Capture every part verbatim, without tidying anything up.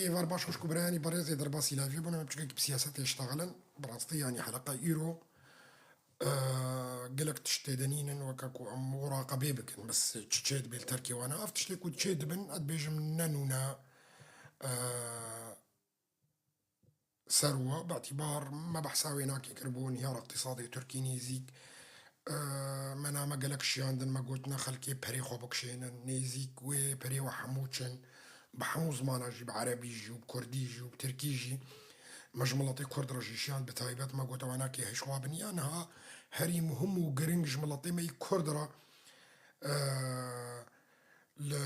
Êvar baş, xweşk û birayanî berêzê derbasî layvê bûn, em çikek bi siyasetê ştexilin. Bi rastî yanî heleqa îro, e, gelek tişt tê de nînin weke ku em muraqebê bikin. Bes çi çê dibe li terkê wana? Ev tiştê ku çê dibin, ez dibêjim ne nûne, e, ser wa, bi îtîbar me behsa wê nakê kiribû, niyara îqtîsadê Tirkî nêzîk, e, me name gelek şiyandin, me gotine xelkê perê xwe bikişênin, nêzîk wê perê we hemû çin, bi hemû zimana jî, bi erebî jî û bi kurdî jî û bi tirkî jî. Me ji miletê kurd re jî şiyand, bi taybet me gote we nakê hişwa bin. Ya niha herî muhim û giring ji miletê me yî kurd re, e, li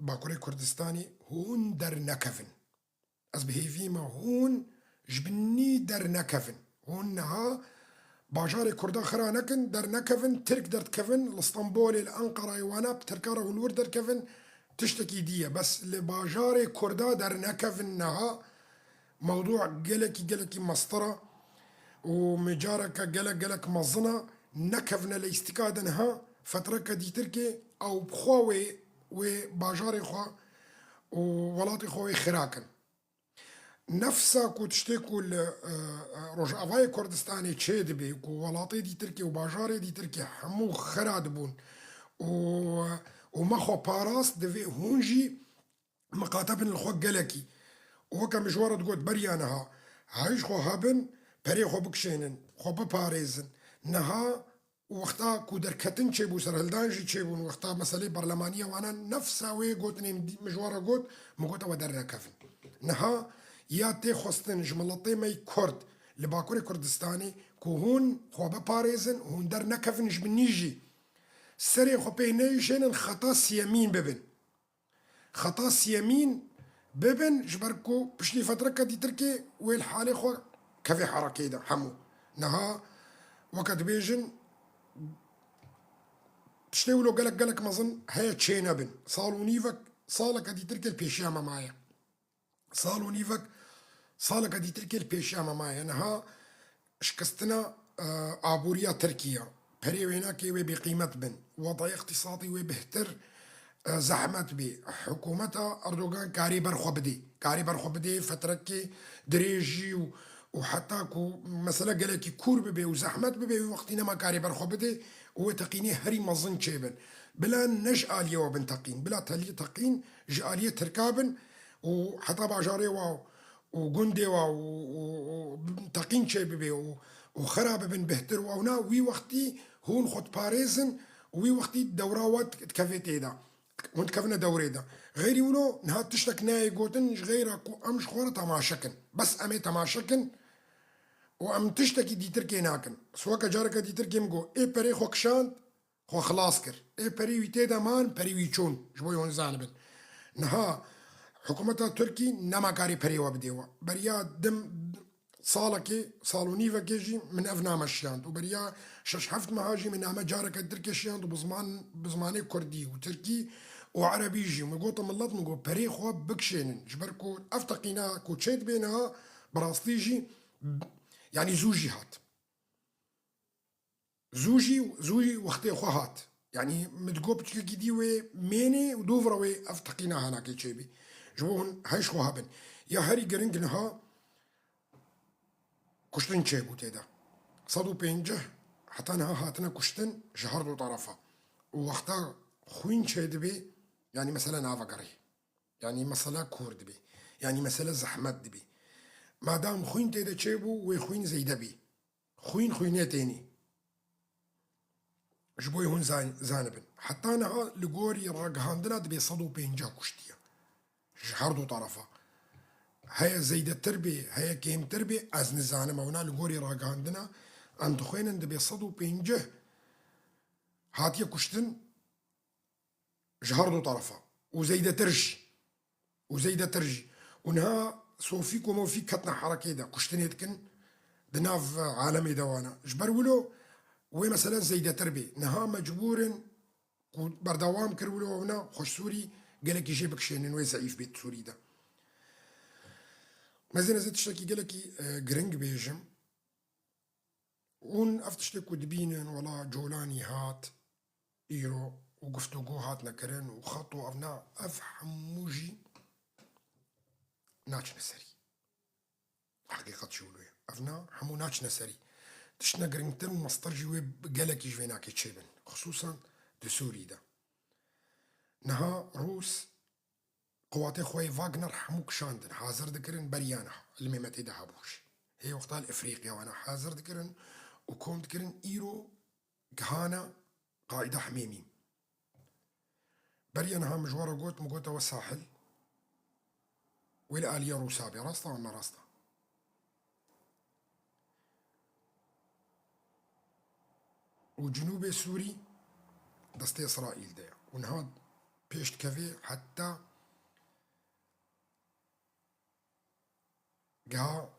Bakurê Kurdistanê hûn dernekevin. Ez bi hêvî me hûn ji binî dernekevin. Hûn niha bajarê Kurda xira nekin, dernekevin, Tirk derdikevin, li Stenbolê, li Enqerayê, wana bi Tirka re hûn wir derkevin, tiştekî dî ye. Bes li bajarê Kurda dernekevin niha. Mewdû gelekî, gelekî mestir e û micareke gelek, gelek mezin e. Nekevine leyîstika de niha, fetreke dîtirkê ew bi xwe wê, wê bajarê xwe û welatê xwe wê xira kin. Nefsa ku tiştê ku li, e, e, Rojavayê Kurdistanê çê dibe, ku welatê dîtirkê û bajarê dîtirkê hemû xira dibûn û, û me xwe parast, divê hûn jî miqate bin li xwe gelekî. Û weke min ji we re digot beriya niha, hej xwe hebin, perê xwe bikişênin, xwe biparêzin. Niha wexta ku derketin çêbû, serhildan jî çêbûn, wexta meselê berlemaniya wana nefsa wê gotinê min dî-, min ji we re got, min got ewe dernekevin. Niha ya tê xwestin ji miletê me yî Kurd li Bakurê Kurdistanê ku hûn xwe biparêzin, hûn dernekevin ji binî jî serê xwe pê neyişênin, xeta siyemîn bibin. Xeta siyemîn bibin, ji ber ku piştî fetreke dîtirkê wê li halê xwe kevê herekê de hemû. Niha weke dibêjin, tiştê wilo gelek, gelek mezin heye çê nebin. Sal û nîvek, saleke dîtirkê li pêşiya me maye. Sal û nîvek, saleke dîtirkê li pêşiya me maye. Niha şikestina, e, aboriya Tirkiye, perê wênakê wê bêqîmet bin, wedayê îqtîsadî wê bihtir, e, zehmet bê. Hikûmeta Erdogan karê ber xwe bidê. Karê ber xwe bidê, fetrekê dirêjî û, û heta ku mesele gelekî kûr bibe û zehmet bibe, wê wextî nema karê ber xwe bidê û wê teqînê herî mezin çêbin. Bila ne ji aliyê we bin teqîn, bila telî teqîn ji aliyê Tirka bin û heta bajarê wa û gundê wa û, û, û teqîn çêbibe û, û xera bibin bihtir û ewna wî wextî hûn xwe diparêzin û wî wextî dewra we dikeve tê de. Hûn dikevine dewrê de. Xeyrî wilo niha tiştek nayê gotin ji xeyra ku em ji xwe re temaşe kin. Bes em ê temaşe kin û em tiştekî dîtirkê nakin. Weke careke dîtirkê min got, ê perê xwe kişand, xwe xilas kir. Ê perê wî tê de man, perê wî çûn, ji bo hûn zanibin. Niha hikûmeta Tirkî nema karê perê we bidê we. Beriya dim salekê, sal û nîvekê jî min ev name şiyand û beriya şeş heft meha jî min name careke Tirkê şiyand û bi ziman, bi zimanê Kurdî û Tirkî û Erebî jî. Min got, milet, min got, perê xwe bikişênin. Ji ber ku ev teqîna ku çê dibe niha, bi rastî jî, yanî zû jî hat. Zû jî, zû jî wextê xwe hat. Yanî min digot piçkekî dî wê mênê û dûv re wê ev teqîna henakê çêbî. Ji bo hûn hej xwe hebin. Ya herî giring niha kuştin çêbû tê de. Sed û pêncî heta niha hatine kuştin ji her du terefa. Û wexta xwîn çêdibê, yanî mesele navegerê. Yanî mesele kûr dibê. Yanî mesele zehmet dibê. Madam xwîn tê de çêbû, wê xwîn zeyde bî. Xwîn xwînê tênî. Ji bo hûn zan-, zanibin. Heta niha li gorî ragihandina dibê sed û pêncî kuştiye. Ji her du terefa. Heye zeydetir bê, heye kêmtir bê, ez nizanim. Ewna li gorî ragihandina, em dixwênin dibê sed û pêncî hatiye kuştin, ji her du terefa û zeydetir jî. Û zeydetir jî. Û niha sofîk û mofîk ketine herekê de, kuştinê dikin di nav alemê de wana. Ji ber wilo wê mesele zeydetir bê. Niha mecbûr in ku berdewam kir wilo ewna xweş Sûrî gelekî jê bikişênin, wê zeîf bêt Sûrî de. Mezin ez ê tiştekî gelekî, e, giring bêjim. Hûn ev tiştê ku dibînin, wela Colanî hat îro û guftûgo hatine kirin û xet û evna, ev hemû jî Naçine serî. Heqîqet jî wilo ye. Ev na hemû naçine serî. Tiştine giringtir û mestir jî wê bi gelekî ji vê nakê çêbin. Xisûsan di Sûrî de. Niha Rûs Qewatê xwe yê Wagner hemû kişandin, hazir dikirin, beriya niha li Mêmetê de hebû jî. Hê wexta li Efrîqiya wana hazir dikirin û kom dikirin, îro gihane Qaîda Himêmî. Beriya niha min ji we re got, min gote we Sahil, wê li aliyê Rûsa bê, rast e an ne rast e? Û Cinûbê Sûrî destê Îsraîl de ye. Û niha pêş dikevê heta giha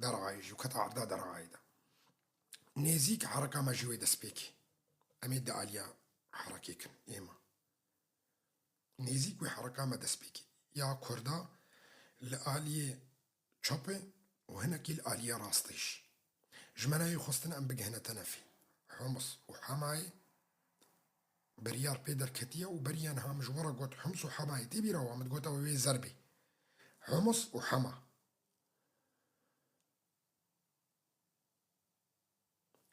Derayê jî û keta erda Derayê de. Nêzîk hereka me ji wê destpêkê. Em ê di aliya herekê kin, êma. Nêzîk wê hereka me destpêkê. Ya Kurda li aliyê çapê û hinekî li aliyê rastê jî. Ji me re yê xwestin em bigihine tenefê. Homs û Hemayê biryar pê derketiye û beriya niha min ji we re got Homs û Hemayê. Tê bîra we min digote wê zer bê. Homs û Hema.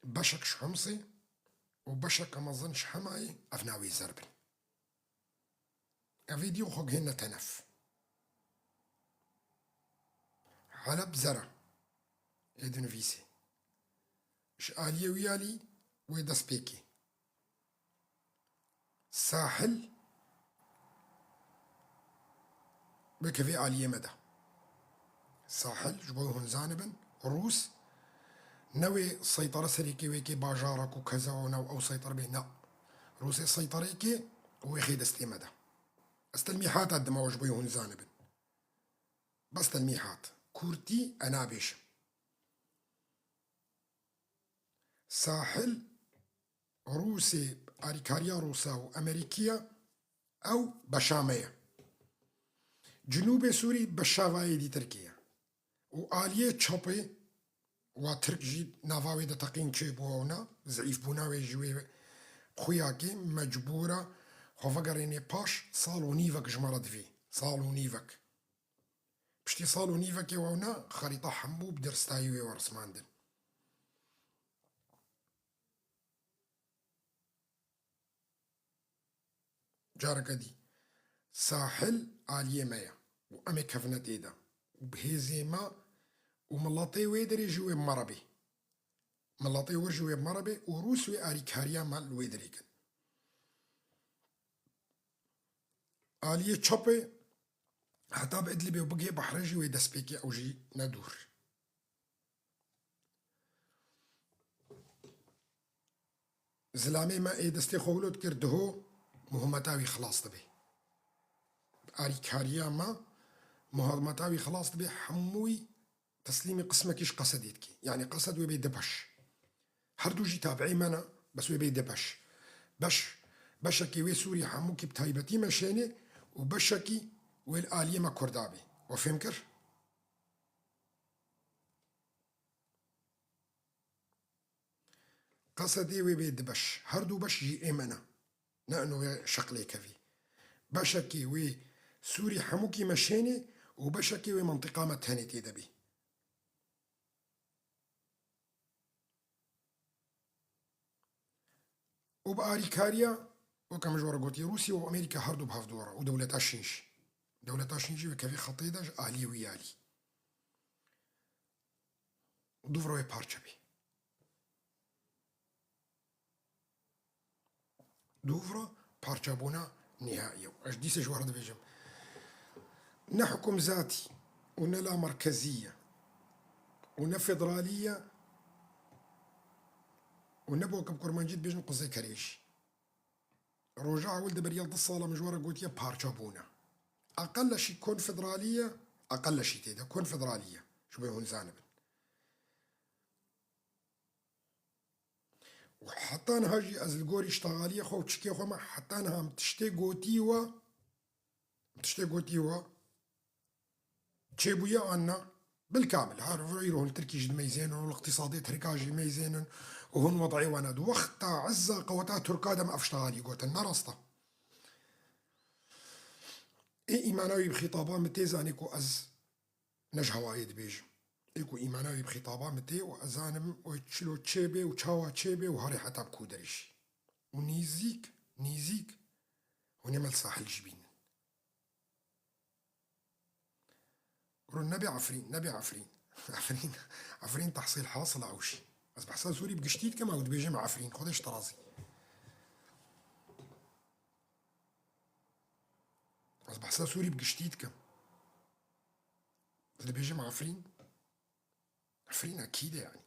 Beşek ji Homsê û beşeke mezin ji Hemayê ev navê zer bin. Ev ê dî xwe gihêne tenef. Heleb zer e. Ê dinivîsê. Ji aliyê wî alî wê destpêkê. Sahil weke vê aliyê me de. Sahil, ji bo hûn zanibin, Rûs ne wê seytara serê kê wê kê bajarak û keza û nav ew seytara bê, na. Rûsê seytarê kê û wê xê destê me de. Ez telmîhata dime we ji bo hûn zanibin. Bes telmîhat. Kûrtî e nabêjim. Sahil Rûsê, alîkariya Rûsa û Amerîkiya ew beşa me ye. Cinûbê Sûrî beşa vayê dî Tirkê ye. Û aliyê çapê wa Tirk jî nava wê de teqîn çêbû ewna, zeîfbûna wê ji wê xuyakê mecbûr e xwe vegerênê paş, sal û nîvek ji me re divê. Sal û nîvek. Piştî sal û nîvekê wewna xerîta hemû bi diristayî wê werismandin. Careke dî, sahil aliyê me ye û em ê kevine tê de û bi hêzê me û miletê wê derê ji wê me re bê. Miletê wir ji wê me re bê û Rûs wê alîkariya me li wê derê kin. Aliyê çapê heta bi Idlibê û bigihê behrê jî wê destpêkê ew jî ne dûr. Zilamê me ê destê xwe wilo dikir diho muhimmeta wî xilas dibe. Alîkariya me muhimmeta wî xilas dibe, hemûyî teslîmî qismekî ji Qesedê dike. Yanî Qesed wê bê du beş. Her du jî tabiî me ne, bes wê bê du beş. Beş, beşekî wê Sûrî hemûkî bi taybetî meşênê û beşekî wê li aliyê me Kurda bê. We fêm kir? Qesedê wê bê du beş. Her du beş jî ê me ne. Ne ino wê şeqlê kevî. Beşekî wê Sûrî hemûkî meşênê û beşekî wê mentiqa me tenê tê de bî. Û bi arîkariya, weke min ji we re gotî, Rûsya û Amerîka her du bi hev dû re û dewleta Şîn jî. Dewleta Şîn jî weke vê xetê de ji aliyê wî alî. Dûv re wê parçe bî. Dûv re parçebûna nihaiye. Ez dîsa ji we re dibêjim. Ne hikumzatî û ne lamerkezî ye û ne federalî ye û ne bo ke bi kurmancî dibêjin quzê kerê jî. Roja ewil di beriya du sala min ji we re gotiye parçebûne. Eqelleşî konfederalî ye, eqelleşî tê de konfederalî ye. Ji bo hûn zanibin. Û heta niha jî ez li gorî ştexaliyê xwe û çikê xwe me heta niha min tiştê gotî we, min tiştê gotî we çêbûye an na? Bilkamil. Her viro îro li Tirkî jî dimeyzênin û li îqtîsadê Tirka jî meyzênin û hûn wed'ê we ne. Di wexta izza qeweta Tirka de me ev ştexalî gotin. Ne rast e. Ê îmana wî bi xîtaba min tê zanî ku ez Ne ji hewayê dibêjim. Ê ku îmana wî bi xîtaba min tê û ez zanim wê çilo çêbê û çawa çêbê û herê heta bi ku derê jî. Û nîzîk, nîzîk hûnê me li sahil jî bînin. Ro nebê Efrîn, nebê Efrîn. Efrîn, Efrîn tehsîl hasil ew jî. Ez behsa Sûrî bi giştî dikim, ew dibêje me Efrîn. Xwedê ji te razî. Ez behsa Sûrî bi giştî dikim. Ez dibêjim Efrîn. Efrîn ekîd e yanî.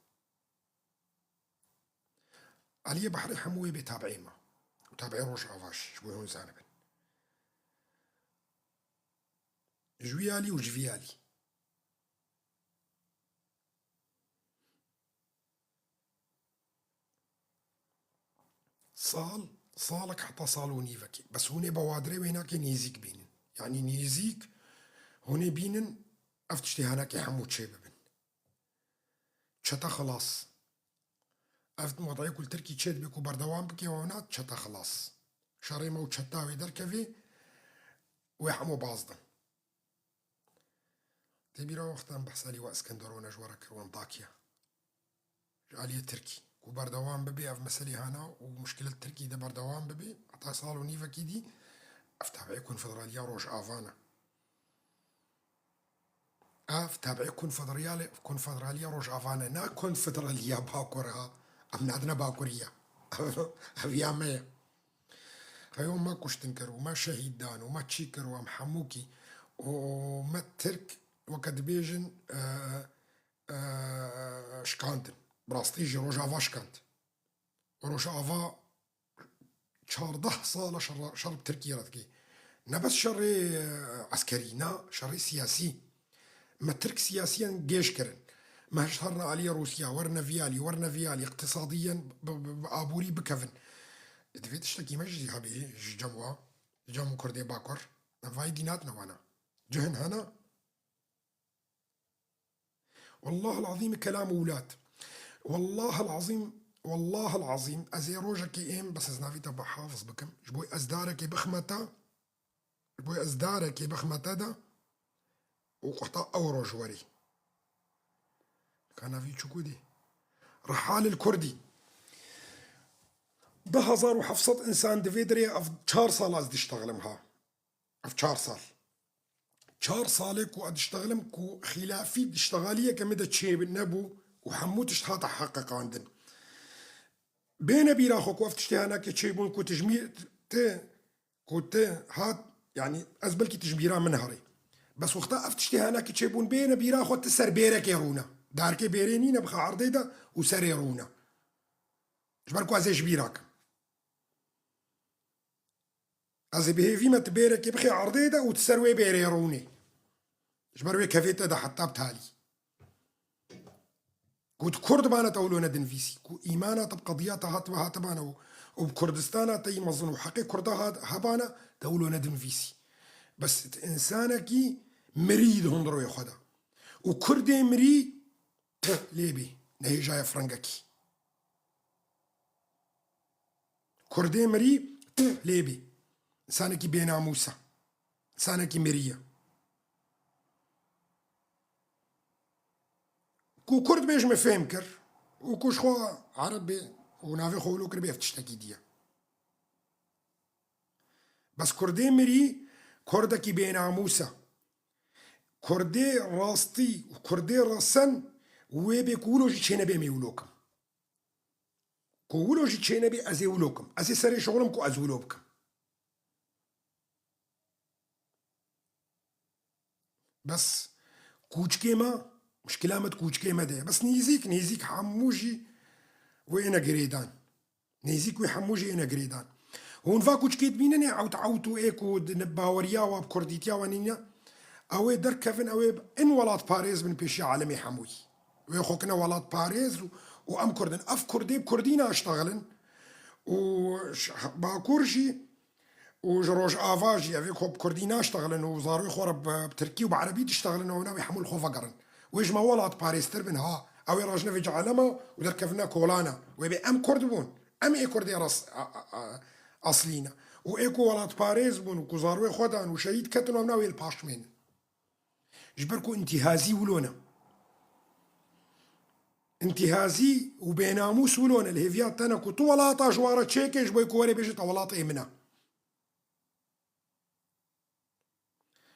Aliyê Behrê hemû wê bê tabiê me. Û tabiê Rojava jî, ji bo hûn zanibin. Ji wî alî û ji vî alî. Sal, salek heta sal û nîvekê. Bes hûn ê bawadirê wê nake nêzîk bînin. Yanî nêzîk hûn ê bînin, ev tiştê henekê hemû çê bibin. Çete xilas. Ev wadayê ku li Tirkî çê dibe ku berdewam bike, wana çete xilas. Şerê me û çeta wê derkevê, wê hemû baz din. Tê bîra wexta em behsa Lîwa Îskenderona ji we re kir, wan dakiya. Ji aliyê Tirkî. Ku berdewam bibe ev meselê hana û muşkile li Tirkî de berdewam bibe, heta sal û nîvekî dî, ev tabiê Konfederaliya Rojava ne. Ev tabiê Konfederaliya, Konfederaliya Rojava ne, ne Konfederaliya Bakur ha. Em nadine Bakuriya. Ev, ev ya me ye. Heyo me kuştin kir û me şehîd dan û me çî kir û em hemûkî û me Tirk weke dibêjin, e, e, şikandin. Bi rastî jî Rojava şikand. Rojava çardeh sala şer, şer bi Tirkiyê re dike. Ne bes şerê, e, eskerî, na, şerê siyasî. Me Tirk siyasiyen gêj kirin. Me hişt herine aliyê Rûsya, werine vî alî, werine vî alî, iqtisadiyen bi, bi, bi aborî bikevin. Divê tiştekî me jî hebe ji cem wa, ji cem Kurdê Bakur. Em vayî dî nadine wana. Cihin hene. Wallahil azîm kelam û wlat. Wallahil azîm, wallahil azîm, ez ê rojekê êm, bes ez navî te bi hafiz bikim. Ji bo ez darekê bixme te, ji bo ez darekê bixme te de û qurta ew roj werî. Ka navî çi kudî? Rihalil Kurdî. Du hezar û heft sed însan di vê derê ev çar sal ez diştexlim ha. Ev çar sal. Çar salê ku ez diştexlim ku xîlafî diştexaliyeke min de çê nebû û hemû tişt hate heqeqandin. Bêne bîra xwe ku ev tiştê henekê çêbûn ku tu ji mî-, tu, ku tu hat, yanî ez belkî tu ji bîra min herî. Bes wexta ev tiştê henekê çêbûn bêne bîra xwe tu ser bêrekê rûne. Darkê bêrê nîne bixe erdê de û serê rûne. Ji ber ku ez ê ji bîra kim. Ez ê bi hêvî me tu bêrekê bixê erdê de û tu ser wê bêrê rûnê. Ji ber wê kevê te de heta bi talî. Ku tu Kurd bana te wilo nedin vîsî. Ku îmana te bi qediya te hatibe hatibana û, û bi Kurdistana te yî mezin û heqê Kurda hat, hebana te wilo nedin vîsî. Bes tu însanekî mirî di hundirê xwe de. Û Kurdê mirî lê bê. Nehêjaya firengekî. Kurdê mirî lê bê. Însanekî bênamûs e. Însanekî mirî ye. Ku Kurd bê ji min fêm kir û ku ji xwe Ereb bê û navê xwe wilo kir bê ev tiştekî dî ye. Bes Kurdê mirî Kurdekî bênamûs e. Kurdê rastî û Kurdê resen wê bê ku wilo jî çênebê em ê wilo kim. Ku wilo jî çênebê ez ê wilo kim. Ez ê serê şixulim ku ez wilo bikim. Bes kûçikê me, muşkila me di kûçikê me de ye. Bes nêzîk, nêzîk hemû jî wê êne girêdan. Nêzîk wê hemû jî êne girêdan. Hûn va kûçikê dibînin ê ewt ewt û ê ku di baweriya wa bi kurdîtiya we nîne, ew ê derkevin, ew ê in welatparêz bin pêşiya alemê hemûyî. Wê xwe kine welatparêz û, û em kurd in. Ev kurdê bi kurdî naştexilin û ş-, bakur jî û ji Rojava jî ev ê ku bi kurdî naştexilin û zarokê xwe re bi, bi tirkî û bi erebî diştexilin û navê hemû li xwe vegerin. Wê ji me welatparêztir bin ha. Ew ê rajine vê cehelema û derkevine kolana. Wê bê em kurd bûn. Em ê kurdê res-, a, a, a, eslî ne. Û ê ku welatparêz bûn û ku zarokê xwe dan û şehîd ketin û em navê li paş mênin. Ji ber ku întîhazî wilo ne. Întîhazî û bênamûs wilo ne, li hêviya te ne ku tu welata ji wan re çêke ji bo ku were bêje te welatê min e.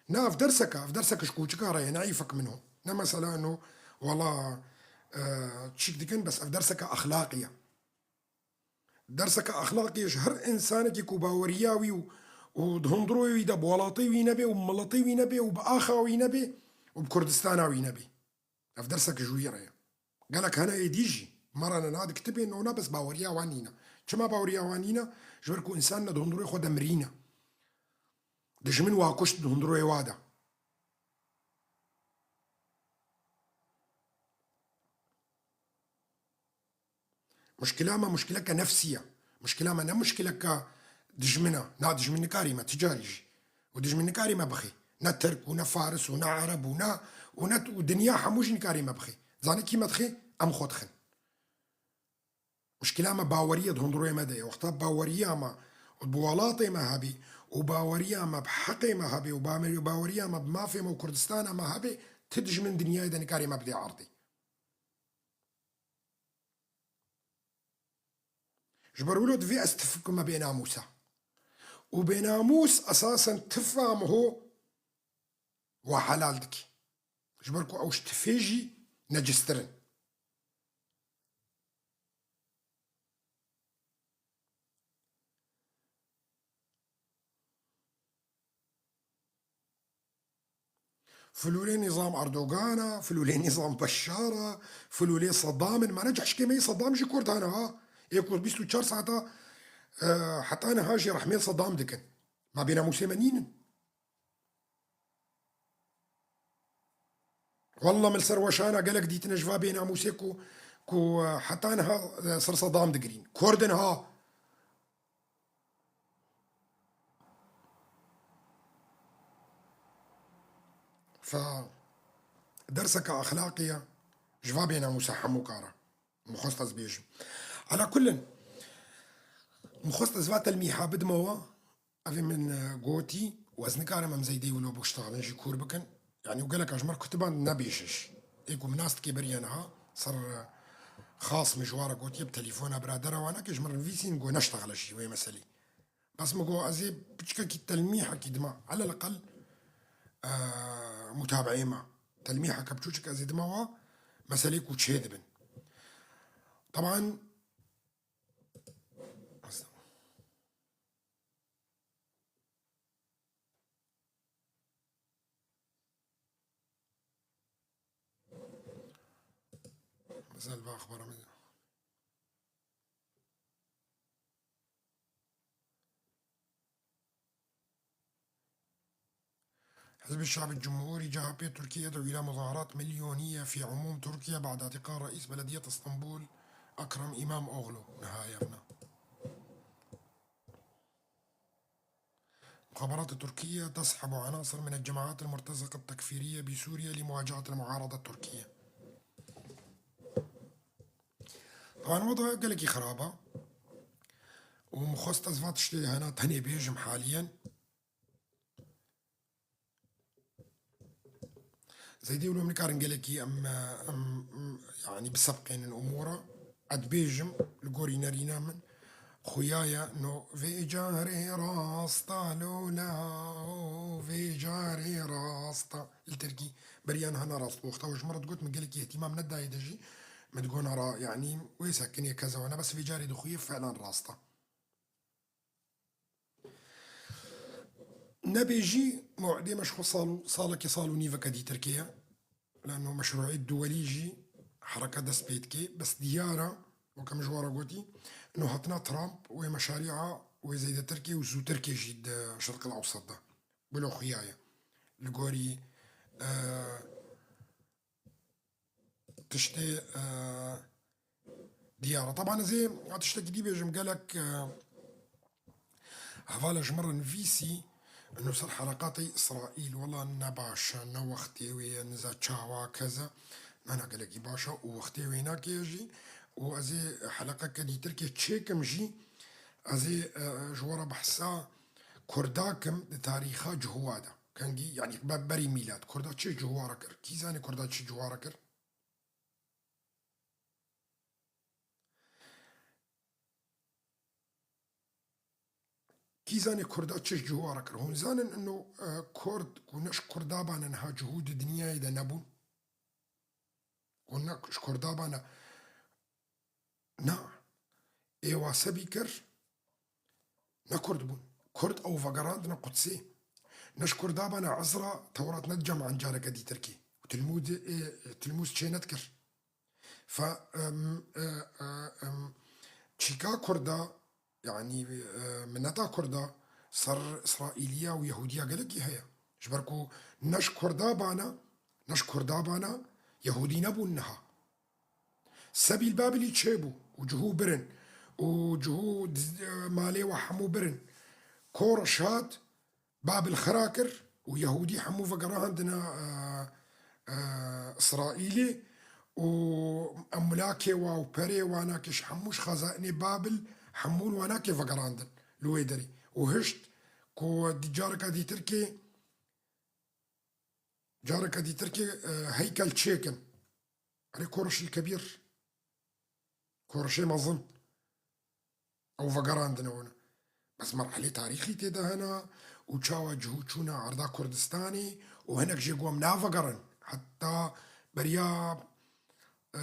Na, ev derseke, ev derseke ji kûçika re ye, ne îfek min o. Ne mesela eno, wela, e, çîk dikin, bes ev derseke exlaqî ye. Derseke exlaqî ji her însanekî ku baweriya wî û, û di hundirê wî de bi welatê wî nebe û bi miletê wî nebe û bi axa wî nebe û bi Kurdistana wî nebe. Ev derseke ji wî re ye. Gelek hene êdî jî. Me re ne na di kitibê, no na bes baweriya wan nîne. Çima baweriya wan nîne? Ji ber ku însan ne di hundirê xwe de mirîne. Dijmin wa kuşt di hundirê wa de. Muşkila me muşkileke nefsî ye. Muşkila me ne muşkileke dijmin e. Na dijmin nikarî me ti carî jî. Û dijmin nikarî me bixê. Ne Tirk û ne Faris û ne Ereb û ne, û ne, û dinya hemû jî nikarî me bixê. Zanî kî me dixê? Em xwe dixin. Muşkila me baweriye di hundirê me de ye. Wexta baweriya me bi welatê me hebî û baweriya me bi heqê me hebî û bame-, baweriya me bi mafê me û Kurdistana me hebî, ti dijmin dinyayê de nikarî me bidê erdê. Ji ber wilo divê ez tif bikime bênamûs e. Û bênamûs esasen tifa miho wa helal dike. Ji ber ku ew ji tifê jî necistir in. Filûlê nîzam Erdogan e, filûlê nîzam Beşar e, filûlê Sedam in. Me ne cehşkê me yê Sedam jî Kurd hene ha. Ê ku bîst û çar saeta, e, heta niha jî rehmê Sedam dikin. Ma bênamûsê me nînin. Walla min li ser weşana gelek dîtine ji va bênamûsê ku, ku, e, heta niha, e, ser Sedam digirîn. Kurd in ha. Fe derseke exlaqî ye, ji va bênamûsa hemû kara. Min xwest ez bêjim. Ala kullin, min xwest ez va telmîha bidime we, evê min, e, gotî, û ez nikarim em Zeydê wilo biştexilin jî kûr bikin. Yanî û geleka ji me re kutiban nebêje jî. Ê ku min nas dikê beriya niha, ser, e, xas min ji wan re gotiye bi telefona biradera wan nake, ji min re nivîsîn, go neştexile jî wê meselê. Bes min got, ez ê piçkekî telmîhekî dima, elel eqel, e, mutabeê me. Telmîheke piçûçik ez ê dima wa meselê ku çê dibin. Taban, Mesela bi axbara me. حزب الشعب الجمهوري، جهب، تركيا يدعو إلى مظاهرات مليونية في عموم تركيا بعد اعتقال رئيس بلدية اسطنبول أكرم إماموغلو. نهاية. المخابرات التركية تسحب عناصر من الجماعات المرتزقة التكفيرية بسوريا لمواجهة المعارضة التركية. طبعا وضع gelekî xirab e. Û min xwest ez va tiştê hena tenê bêjim haliyen. Zeydî û Lûm nikarin gelekî em, em, em, yanî bisebqênin umûra. Ez dibêjim li gorî nerîna min xuya ye, no vê carê rasta lola, vê carê rasta. Li tirkî beriya niha ne rast bû. Wexta ji min re digot, min gelekî îhtîmam nedayê de jî, min digot na ra, yanî wê sekiniye keza wana, bes vê carê dixuye felan rasta. Nebê jî mewidê me ji xwe sal û, salekê, sal û nîveke dîtirkê ye. Lano meşrûîyet duwelî jî hereke dest pê dike. Bes diyar e, weke min ji we re gotî, ino hatina Trump wê meşarîa wê zêdetirkê û zûtirkê jî di Şerqil Ewsat de. Wilo xuya ye. Li gorî, e, tiştê, e, diyar e. Teban ez ê tiştekî dî bêjim, gelek, e, hevala ji min re nivîsî, ino ser heleqatê Îsraîl, wela ne baş e, ne wextê wê ye, niza çawa keze, na na gelekî baş e û wextê wê nake jî. Û ez ê heleqeke dîtirkê çêkim jî, ez ê, e, ji we re behsa Kurda kim di tarîxa cihuwa de. Kengî, yanî be-, berî mîlad. Kurda çi ji wara kir? Kî zanê Kurda çi ji wara kir? Kî zanê Kurda çi ji wara kir? Hûn zanin ino, e, Kurd ku ne ji Kurda bane niha cihû di dinyayê de nebûn? Ku ne ji Kurda bane. Na. Ê wa sebî kir, ne Kurd bûn. Kurd ew vegerandine Qudsê. Ne ji Kurda bane Ezra Tewrat nediceman careke dîtirkî. Û Tilmûd, ê, Tilmûz çê nedikir. Fe, em, e, e, em, çîka Kurda, yanî, e, mineta Kurda ser Îsraîliya û Yehûdiya gelekî heye. Ji ber ku ne ji Kurda bana, ne ji Kurda bana Yehûdî nebûn niha. Sebîl Babilî çêbû û cihû birin û cihû diz-, e, malê we hemû birin. Koreş hat, Babil xira kir û Yehûdî hemû vegerahandine, e, e, Îsraîlê û emlakê wa û perê wanakê ji hemû ji xezaînê Babil hemû wanakê vegerandin li wê derê û hişt ku di careke dîtirkê, careke dîtirkê, e, heykel çêkin. Erê Koreşî Kebîr. Koreşê mezin. Ew vegerandine wana. Bes merhelê tarîxî tê de hene û çawa cihû çûne erda Kurdistanê û hinek jê ku em navegerin. Heta beriya, e,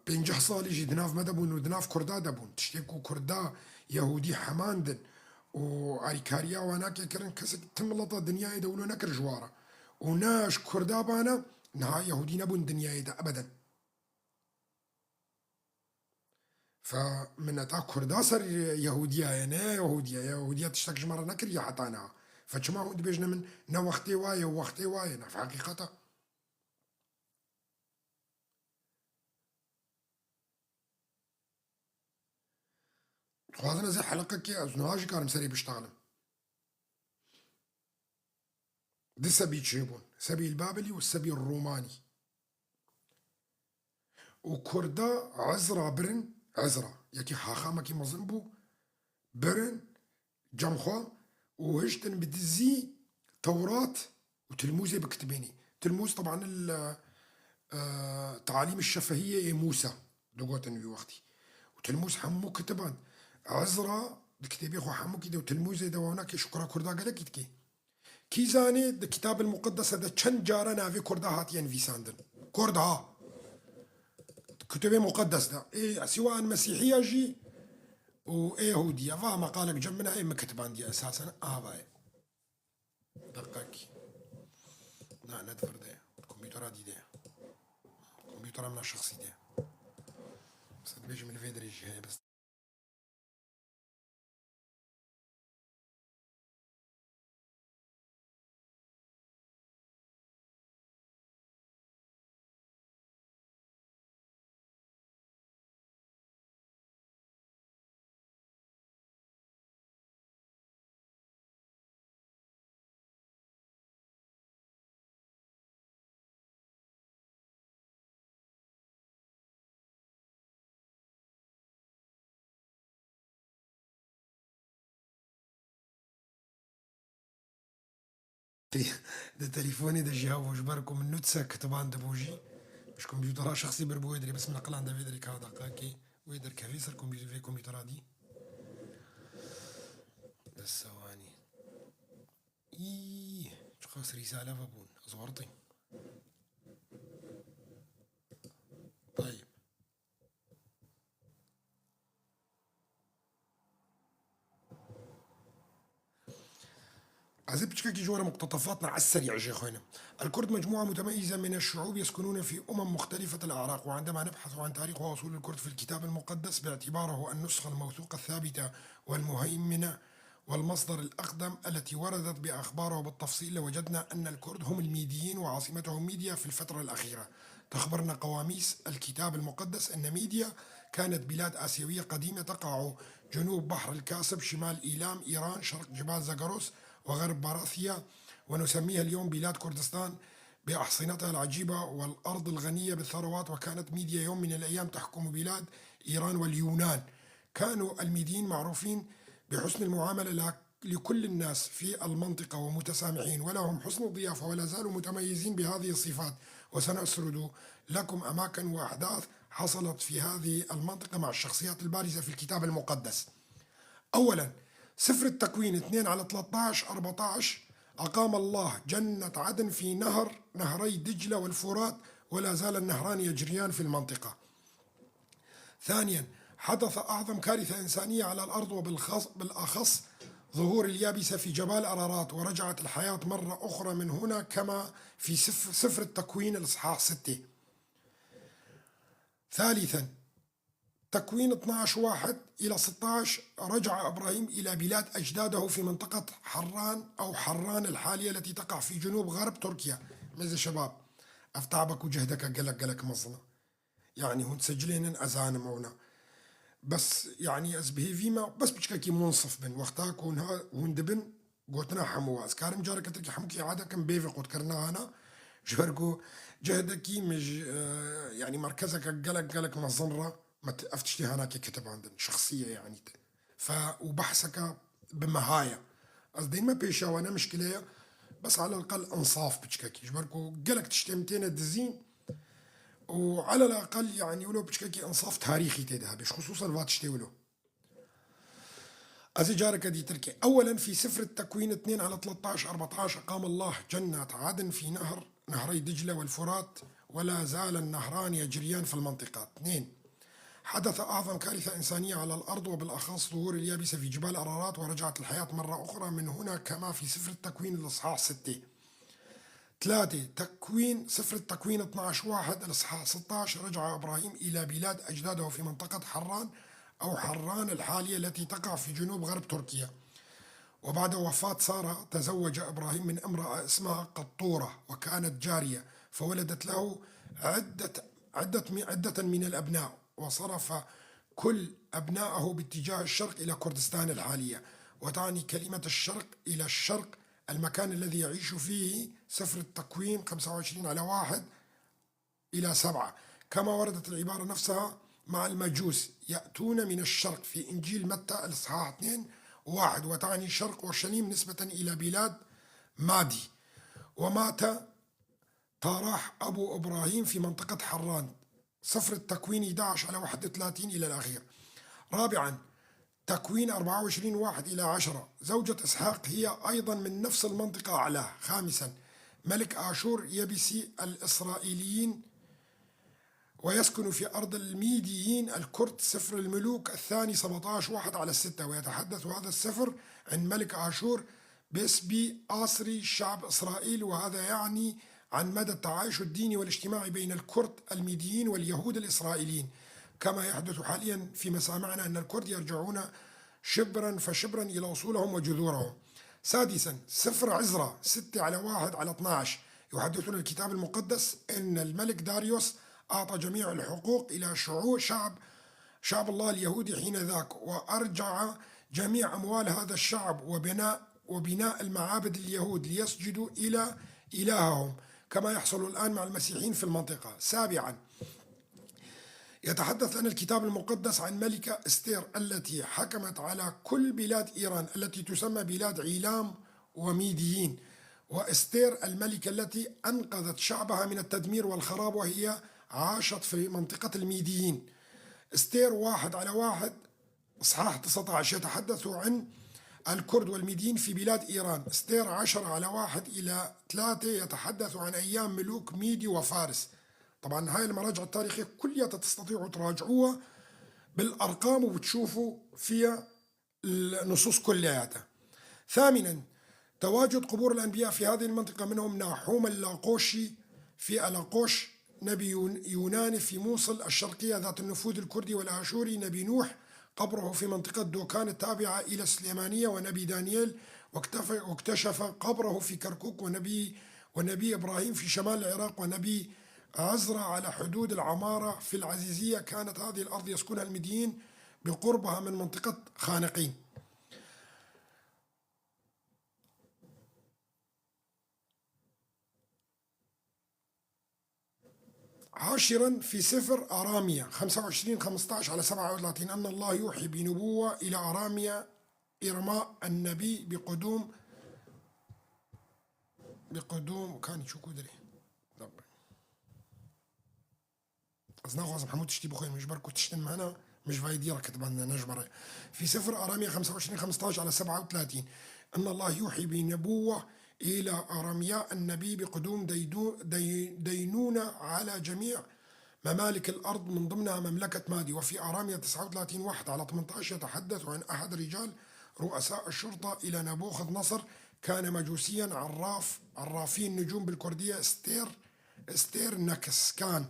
pênceh salî jî di nav me de bûn û di nav Kurda de bûn. Tiştê ku Kurda Yehûdî hemandin û alîkariya wana kê kirin, kesek ti mileta dinyayê de wilo nekir ji wara. Û ne ji Kurda bane, niha Yehûdî nebûn dinyayê de ebeden. Fe mineta Kurda ser Yehûdiya ye, ne Yehûdiya. Yehûdiya tiştek ji me re nekiriye heta niha. Fe çima hûn dibêjine min ne wextê wa ye û wextê wa ye? Ne, fe heqîqet e. Dixwazin ez ê heleqekê ez niha jî karim serê biştalim. Di sebî çêbûn. Sebî Babilî û sebî Romanî. Û Kurda Ezra birin, Ezra, yekî haxamekî mezin bû, birin cem xwe û hiştin bi dizî Tewrat û Tilmûzê bikitibênî. Tilmûz, teban, il, e, Talîm Şefehiyê ê Mûsa digotin wî wextî. Û Tilmûz hemû kitiban. Ezra di kitêbê xwe hemûkî de û Tilmûzê de wanakê şukra Kurda gelekî dikê. Kî zanê di Kitab el Muqeddese de çend cara navê Kurda hatiye nivîsandin? Kurd ha. Kitêbê Muqeddes de. Ê, siwa en Mesîhiya jî û ê Yehûdiya. Va meqalek cem min heye, min kitibandiye esasen. Ava ye. Deqekî. Na, ne di vir de ye. Kompûtera dî de ye. Kompûtera min a şexsî de ye. Mesela dibêjim li vê derê jî heye, bes. Di telefonê de jî habo, ji ber ku min nûtse kitiban dibû jî, ji kompûtera şexsî bir bi wê derê, bes min eqilan de vê derê ka deqekê wê derkevê ser kompû-, vê kompûtera dî. Dest sewanî. Î, çiqas rîsale vebûn. Ez wertîm. Tayib. Ez ê piçkekî ji we re muqtetefatna esserî jê xwînim. الكرد مجموعة متميزة من الشعوب يسكنون في أمم مختلفة الأعراق، وعندما نبحث عن تاريخ وأصول الكرد في الكتاب المقدس باعتباره النسخة الموثوقة الثابتة والمهيمنة والمصدر الأقدم التي وردت بأخبارها بالتفصيل لوجدنا أن الكرد هم الميديين وعاصمتهم ميديا في الفترة الأخيرة. تخبرنا قواميس الكتاب المقدس أن ميديا كانت بلاد آسيوية قديمة تقع جنوب بحر الكاسب، شمال إيلام، إيران، شرق جبال زاغروس وغرب براثيا، ونسميها اليوم بلاد كردستان بأحصنتها العجيبة والأرض الغنية بالثروات، وكانت ميديا يوم من الأيام تحكم بلاد إيران واليونان. كانوا الميديين معروفين بحسن المعاملة، لك-، لكل الناس في المنطقة ومتسامحين، ولهم حسن الضيافة، ولا زالوا متميزين بهذه الصفات، وسنسرد لكم أماكن وأحداث حصلت في هذه المنطقة مع الشخصيات البارزة في الكتاب المقدس. أولا، سفر التكوين اثنين على ثلاثة عشر أربعة عشر: أقام الله جنة عدن في نهر، نهري دجلة والفرات، ولا زال النهران يجريان في المنطقة. ثانيا، حدث أعظم كارثة إنسانية على الأرض، وبالخص-، بالأخص ظهور اليابسة في جبال أرارات، ورجعت الحياة مرة أخرى من هنا كما في سف-، سفر التكوين الإصحاح ستة. ثالثا، تكوين اثناعش واحد إلى ستاش: رجع إبراهيم إلى بلاد أجداده في منطقة حران أو حران الحالية التي تقع في جنوب غرب تركيا. ميزة شباب، أفتعبك وجهدك قلق قلق مظلة. يعني هون سجلين أذان مونا. بس يعني أز بهيفيما بس بشكاكي منصف بن وقتاك هون ها-، هون دبن قوتنا حمو. أز كارم جارك تركي حموكي عادة كم بيفي قوت كرنا أنا. جبركو جهدكي مج-، آه، يعني مركزك قلق قلق مظن را. ما ت-، أفتشتي هناك كتب عندن شخصية يعني ت-، ف-، وبحثك بمهاية. أز دين ما بيشا وأنا مشكلة، بس على الأقل إنصاف بشكاكي. جبركو قلق تشتمتين الدزين، وعلى الأقل يعني ولو بشكاكي إنصاف تاريخي تيدها بيش، خصوصًا فات تشتي ولو. أزي جارك دي تركي. أولًا، في سفر التكوين اثنين على ثلاثة عشر أربعة عشر: أقام الله جنة عدن في نهر، نهري دجلة والفرات، ولا زال النهران يجريان في المنطقة. اثنين، حدث أعظم كارثة إنسانية على الأرض، وبالأخص ظهور اليابسة في جبال أرارات، ورجعت الحياة مرة أخرى من هنا كما في سفر التكوين الإصحاح ستة. ثلاثة، تكوين، سفر التكوين اثناعش واحد الإصحاح ستاش: رجع إبراهيم إلى بلاد أجداده في منطقة حران أو حران الحالية التي تقع في جنوب غرب تركيا. وبعد وفاة سارة تزوج إبراهيم من امرأة اسمها قطورة، وكانت جارية، فولدت له عدة، عدة، عدة من الأبناء، وصرف كل أبناءه باتجاه الشرق إلى كردستان الحالية، وتعني كلمة الشرق إلى الشرق المكان الذي يعيش فيه، سفر التكوين خمسة وعشرين على واحد إلى سبعة، كما وردت العبارة نفسها مع المجوس يأتون من الشرق في إنجيل متى الإصحاح اثنين واحد، وتعني شرق أورشليم نسبة إلى بلاد مادي. ومات تاراح أبو إبراهيم في منطقة حران، سفر التكوين إحداعش على واحد وثلاثين إلى الأخير. رابعًا، تكوين أربعة وعشرين واحد إلى عشرة: زوجة إسحاق هي أيضًا من نفس المنطقة أعلاه. خامسًا، ملك آشور يبسي الإسرائيليين ويسكن في أرض الميديين الكرد، سفر الملوك الثاني سبعتاش واحد على ستة، ويتحدث هذا السفر عن ملك آشور بسبي آسري شعب إسرائيل، وهذا يعني عن مدى التعايش الديني والاجتماعي بين الكرد الميديين واليهود الإسرائيليين، كما يحدث حاليًا في مسامعنا أن الكرد يرجعون شبرًا فشبرًا إلى أصولهم وجذورهم. سادسًا، سفر عزرا ستة على واحد على اثناعش، يحدثنا الكتاب المقدس أن الملك داريوس أعطى جميع الحقوق إلى شعو-، شعب، شعب الله اليهودي حين ذاك، وأرجع جميع أموال هذا الشعب وبناء، وبناء المعابد لليهود ليسجدوا إلى إلههم، كما يحصل الآن مع المسيحيين في المنطقة. سابعًا، يتحدث أن الكتاب المقدس عن ملكة إستير التي حكمت على كل بلاد إيران التي تسمى بلاد عيلام وميديين، وإستير الملكة التي أنقذت شعبها من التدمير والخراب، وهي عاشت في منطقة الميديين. إستير واحد على واحد، إصحاح تسعتاش، يتحدث عن الكرد والميديين في بلاد إيران. إستير عشرة على واحد إلى ثلاثة يتحدث عن أيام ملوك ميدي وفارس. طبعًا هاي المراجع التاريخية كلياتها تستطيعوا تراجعوها بالأرقام وبتشوفوا فيها النصوص كلياتها. ثامنًا، تواجد قبور الأنبياء في هذه المنطقة، منهم ناحوم اللاقوشي في ألاقوش، نبي يون-، يوناني في موصل الشرقية ذات النفوذ الكردي والآشوري، نبي نوح قبره في منطقة دوكان التابعة إلى السليمانية، ونبي دانيال واكتف-، واكتشف قبره في كركوك، ونبي، ونبي إبراهيم في شمال العراق، ونبي عزرا على حدود العمارة في العزيزية. كانت هذه الأرض يسكنها الميديين بقربها من منطقة خانقين. عاشرًا، في سفر أراميا خمسة وعشرين خمستاش على سبعة وثلاثين، أن الله يوحي بنبوة إلى أراميا إرماء النبي بقدوم، بقدوم كان شو كدري. Ez naxwazim hemû tiştî bixwînim, ji ber ku tiştin me hene, min ji vayê dî re ketiban ne, ne ji me re. في سفر آرامية خمسة وعشرين خمستاش على سبعة وثلاثين، إن الله يوحي بنبوة إلى أرميا النبي بقدوم ديدو-، دي-، دينونة على جميع ممالك الأرض من ضمنها مملكة مادي. وفي آرامية تسعة وثلاثين واحد على ثمنتاش يتحدث عن أحد رجال رؤساء الشرطة إلى نبوخذ نصر، كان مجوسيا عراف، عرافي النجوم بالكردية ستير، ستير نكسكان.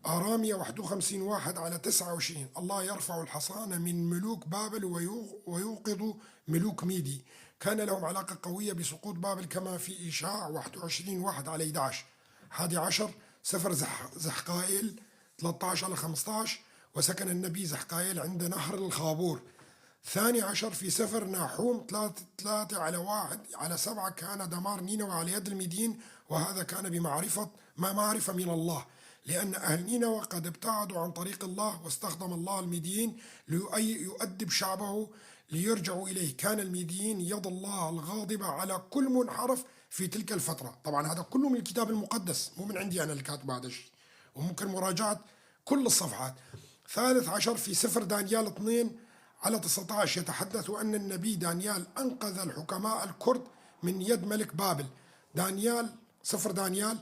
آرامية واحد وخمسين واحد على تسعة وعشرين، الله يرفع الحصانة من ملوك بابل ويو-، ويوقظ ملوك ميدي. كان لهم علاقة قوية بسقوط بابل كما في إشعاع واحد وعشرين واحد على إحداش. حادي عشر، سفر زح-، زحقائيل ثلاثة عشر على خمستاش، وسكن النبي زحقائيل عند نهر الخابور. ثاني عشر في سفر ناحوم ثلاثة، ثلاثة على واحد على سبعة، كان دمار نينوى على يد الميديين، وهذا كان بمعرفة، ما معرفة من الله، لأن أهل نينوى قد ابتعدوا عن طريق الله، واستخدم الله الميديين ليؤي-، يؤدب شعبه ليرجعوا إليه. كان الميديين يد الله الغاضبة على كل منحرف في تلك الفترة. طبعًا هذا كله من الكتاب المقدس، مو من عندي أنا اللي كاتب هذا الشيء، وممكن مراجعة كل الصفحات. ثالث عشر في سفر دانيال اثنين على تسعتاش يتحدث أن النبي دانيال أنقذ الحكماء الكرد من يد ملك بابل. دانيال، سفر دانيال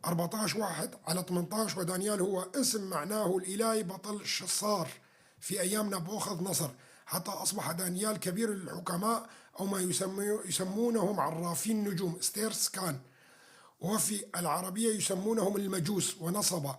أربعتاش واحد على ثمنتاش، ودانيال هو اسم معناه الإلهي بطل شصار في أيام نبوخذ نصر، حتى أصبح دانيال كبير الحكماء أو ما يسمي-، يسمونهم عرافي النجوم، ستير سكان. وفي العربية يسمونهم المجوس، ونصب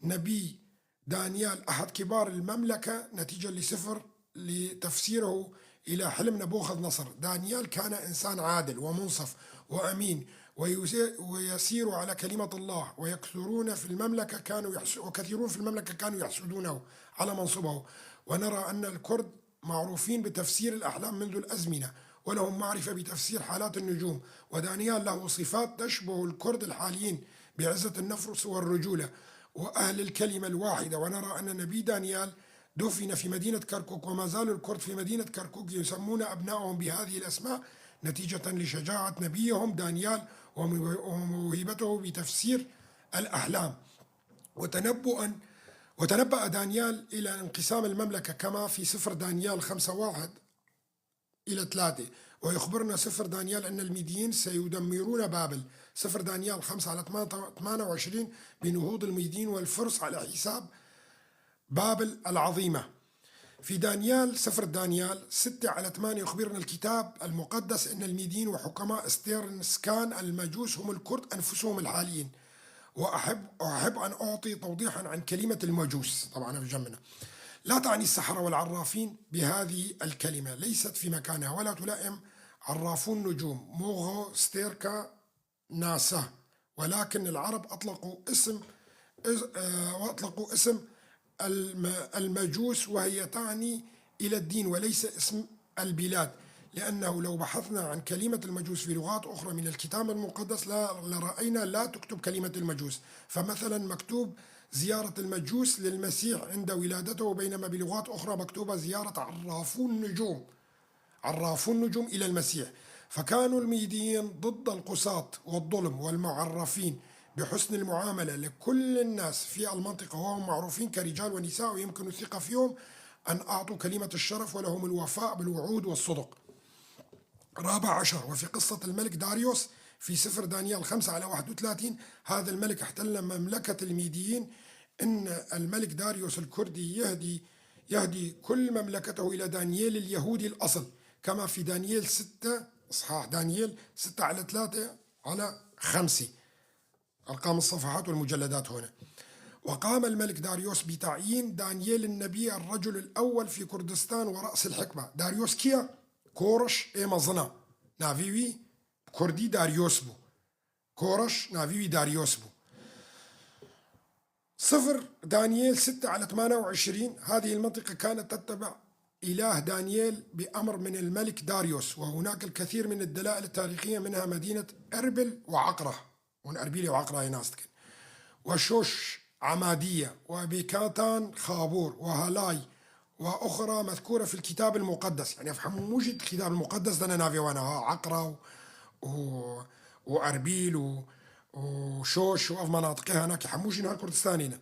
نبي دانيال أحد كبار المملكة نتيجة لسفر لتفسيره إلى حلم نبوخذ نصر. دانيال كان إنسان عادل ومنصف وأمين ويسي-، ويسير على كلمة الله، ويكثرون في المملكة كانوا يحس-، وكثيرون في المملكة كانوا يحسدونه على منصبه. ونرى أن الكرد معروفين بتفسير الأحلام منذ الأزمنة، ولهم معرفة بتفسير حالات النجوم، ودانيال له صفات تشبه الكرد الحاليين بعزة النفس والرجولة وأهل الكلمة الواحدة. ونرى أن نبي دانيال دفن في مدينة كركوك، وما زال الكرد في مدينة كركوك يسمون أبنائهم بهذه الأسماء نتيجة لشجاعة نبيهم دانيال ومو-، وموهبته بتفسير الأحلام. وتنبؤا، وتنبأ دانيال إلى انقسام المملكة كما في سفر دانيال خمسة واحد إلى ثلاثة، ويخبرنا سفر دانيال أن الميديين سيدمرون بابل، سفر دانيال خمسة على ثمانية وعشرين، بنهوض الميديين والفرس على حساب بابل العظيمة. في دانيال، سفر دانيال ستة على ثمانية يخبرنا الكتاب المقدس أن الميديين وحكماء ستيرنسكان المجوس هم الكرد أنفسهم الحاليين. وأحب، أحب أن أعطي توضيحا عن كلمة المجوس. طبعًا أنا بجمعنا. لا تعني السحرة والعرافين بهذه الكلمة، ليست في مكانها، ولا تلائم عرافو النجوم، موغو ستيركا ناسا، ولكن العرب أطلقوا اسم، إز-، آه، وأطلقوا اسم الم-، المجوس، وهي تعني إلى الدين وليس اسم البلاد، لأنه لو بحثنا عن كلمة المجوس في لغات أخرى من الكتاب المقدس لا، لرأينا لا تكتب كلمة المجوس. فمثلًا مكتوب زيارة المجوس للمسيح عند ولادته، بينما بلغات أخرى مكتوبة زيارة عرافو النجوم، عرافو النجوم إلى المسيح. فكانوا الميديين ضد القساط والظلم والمعرفين بحسن المعاملة لكل الناس في المنطقة، وهم معروفين كرجال ونساء ويمكن الثقة فيهم، أن أعطوا كلمة الشرف ولهم الوفاء بالوعود والصدق. رابع عشر، وفي قصة الملك داريوس في سفر دانيال خمسة على واحد وثلاثين، هذا الملك احتل مملكة الميديين. إن الملك داريوس الكردي يهدي، يهدي كل مملكته إلى دانيال اليهودي الأصل، كما في دانيال ستة، إصحاح دانيال ستة على ثلاثة على خمسة. أرقام الصفحات والمجلدات هنا. وقام الملك داريوس بتعيين دانيال النبي الرجل الأول في كردستان ورأس الحكمة. داريوس كيا؟ كورش إيما ظنا. نافيوي كردي داريوس بو. كورش نافيوي داريوس بو. سفر دانيال ستة على ثمانية وعشرين، هذه المنطقة كانت تتبع إله دانيال بأمر من الملك داريوس، وهناك الكثير من الدلائل التاريخية، منها مدينة أربل وعقرة، ون أربيلة وعقرة هي ناس تكن، وشوش عمادية، وبيكاتان خابور، وهالاي، وأخرى مذكورة في الكتاب المقدس. يعني، ev hemû jî di Kitab el Muqeddes de ne navê wan e, ha, Eqra û, û, û Erbîl û, û Şoş û ev menatiqê hanakî hemû jî niha Kurdistanê ne.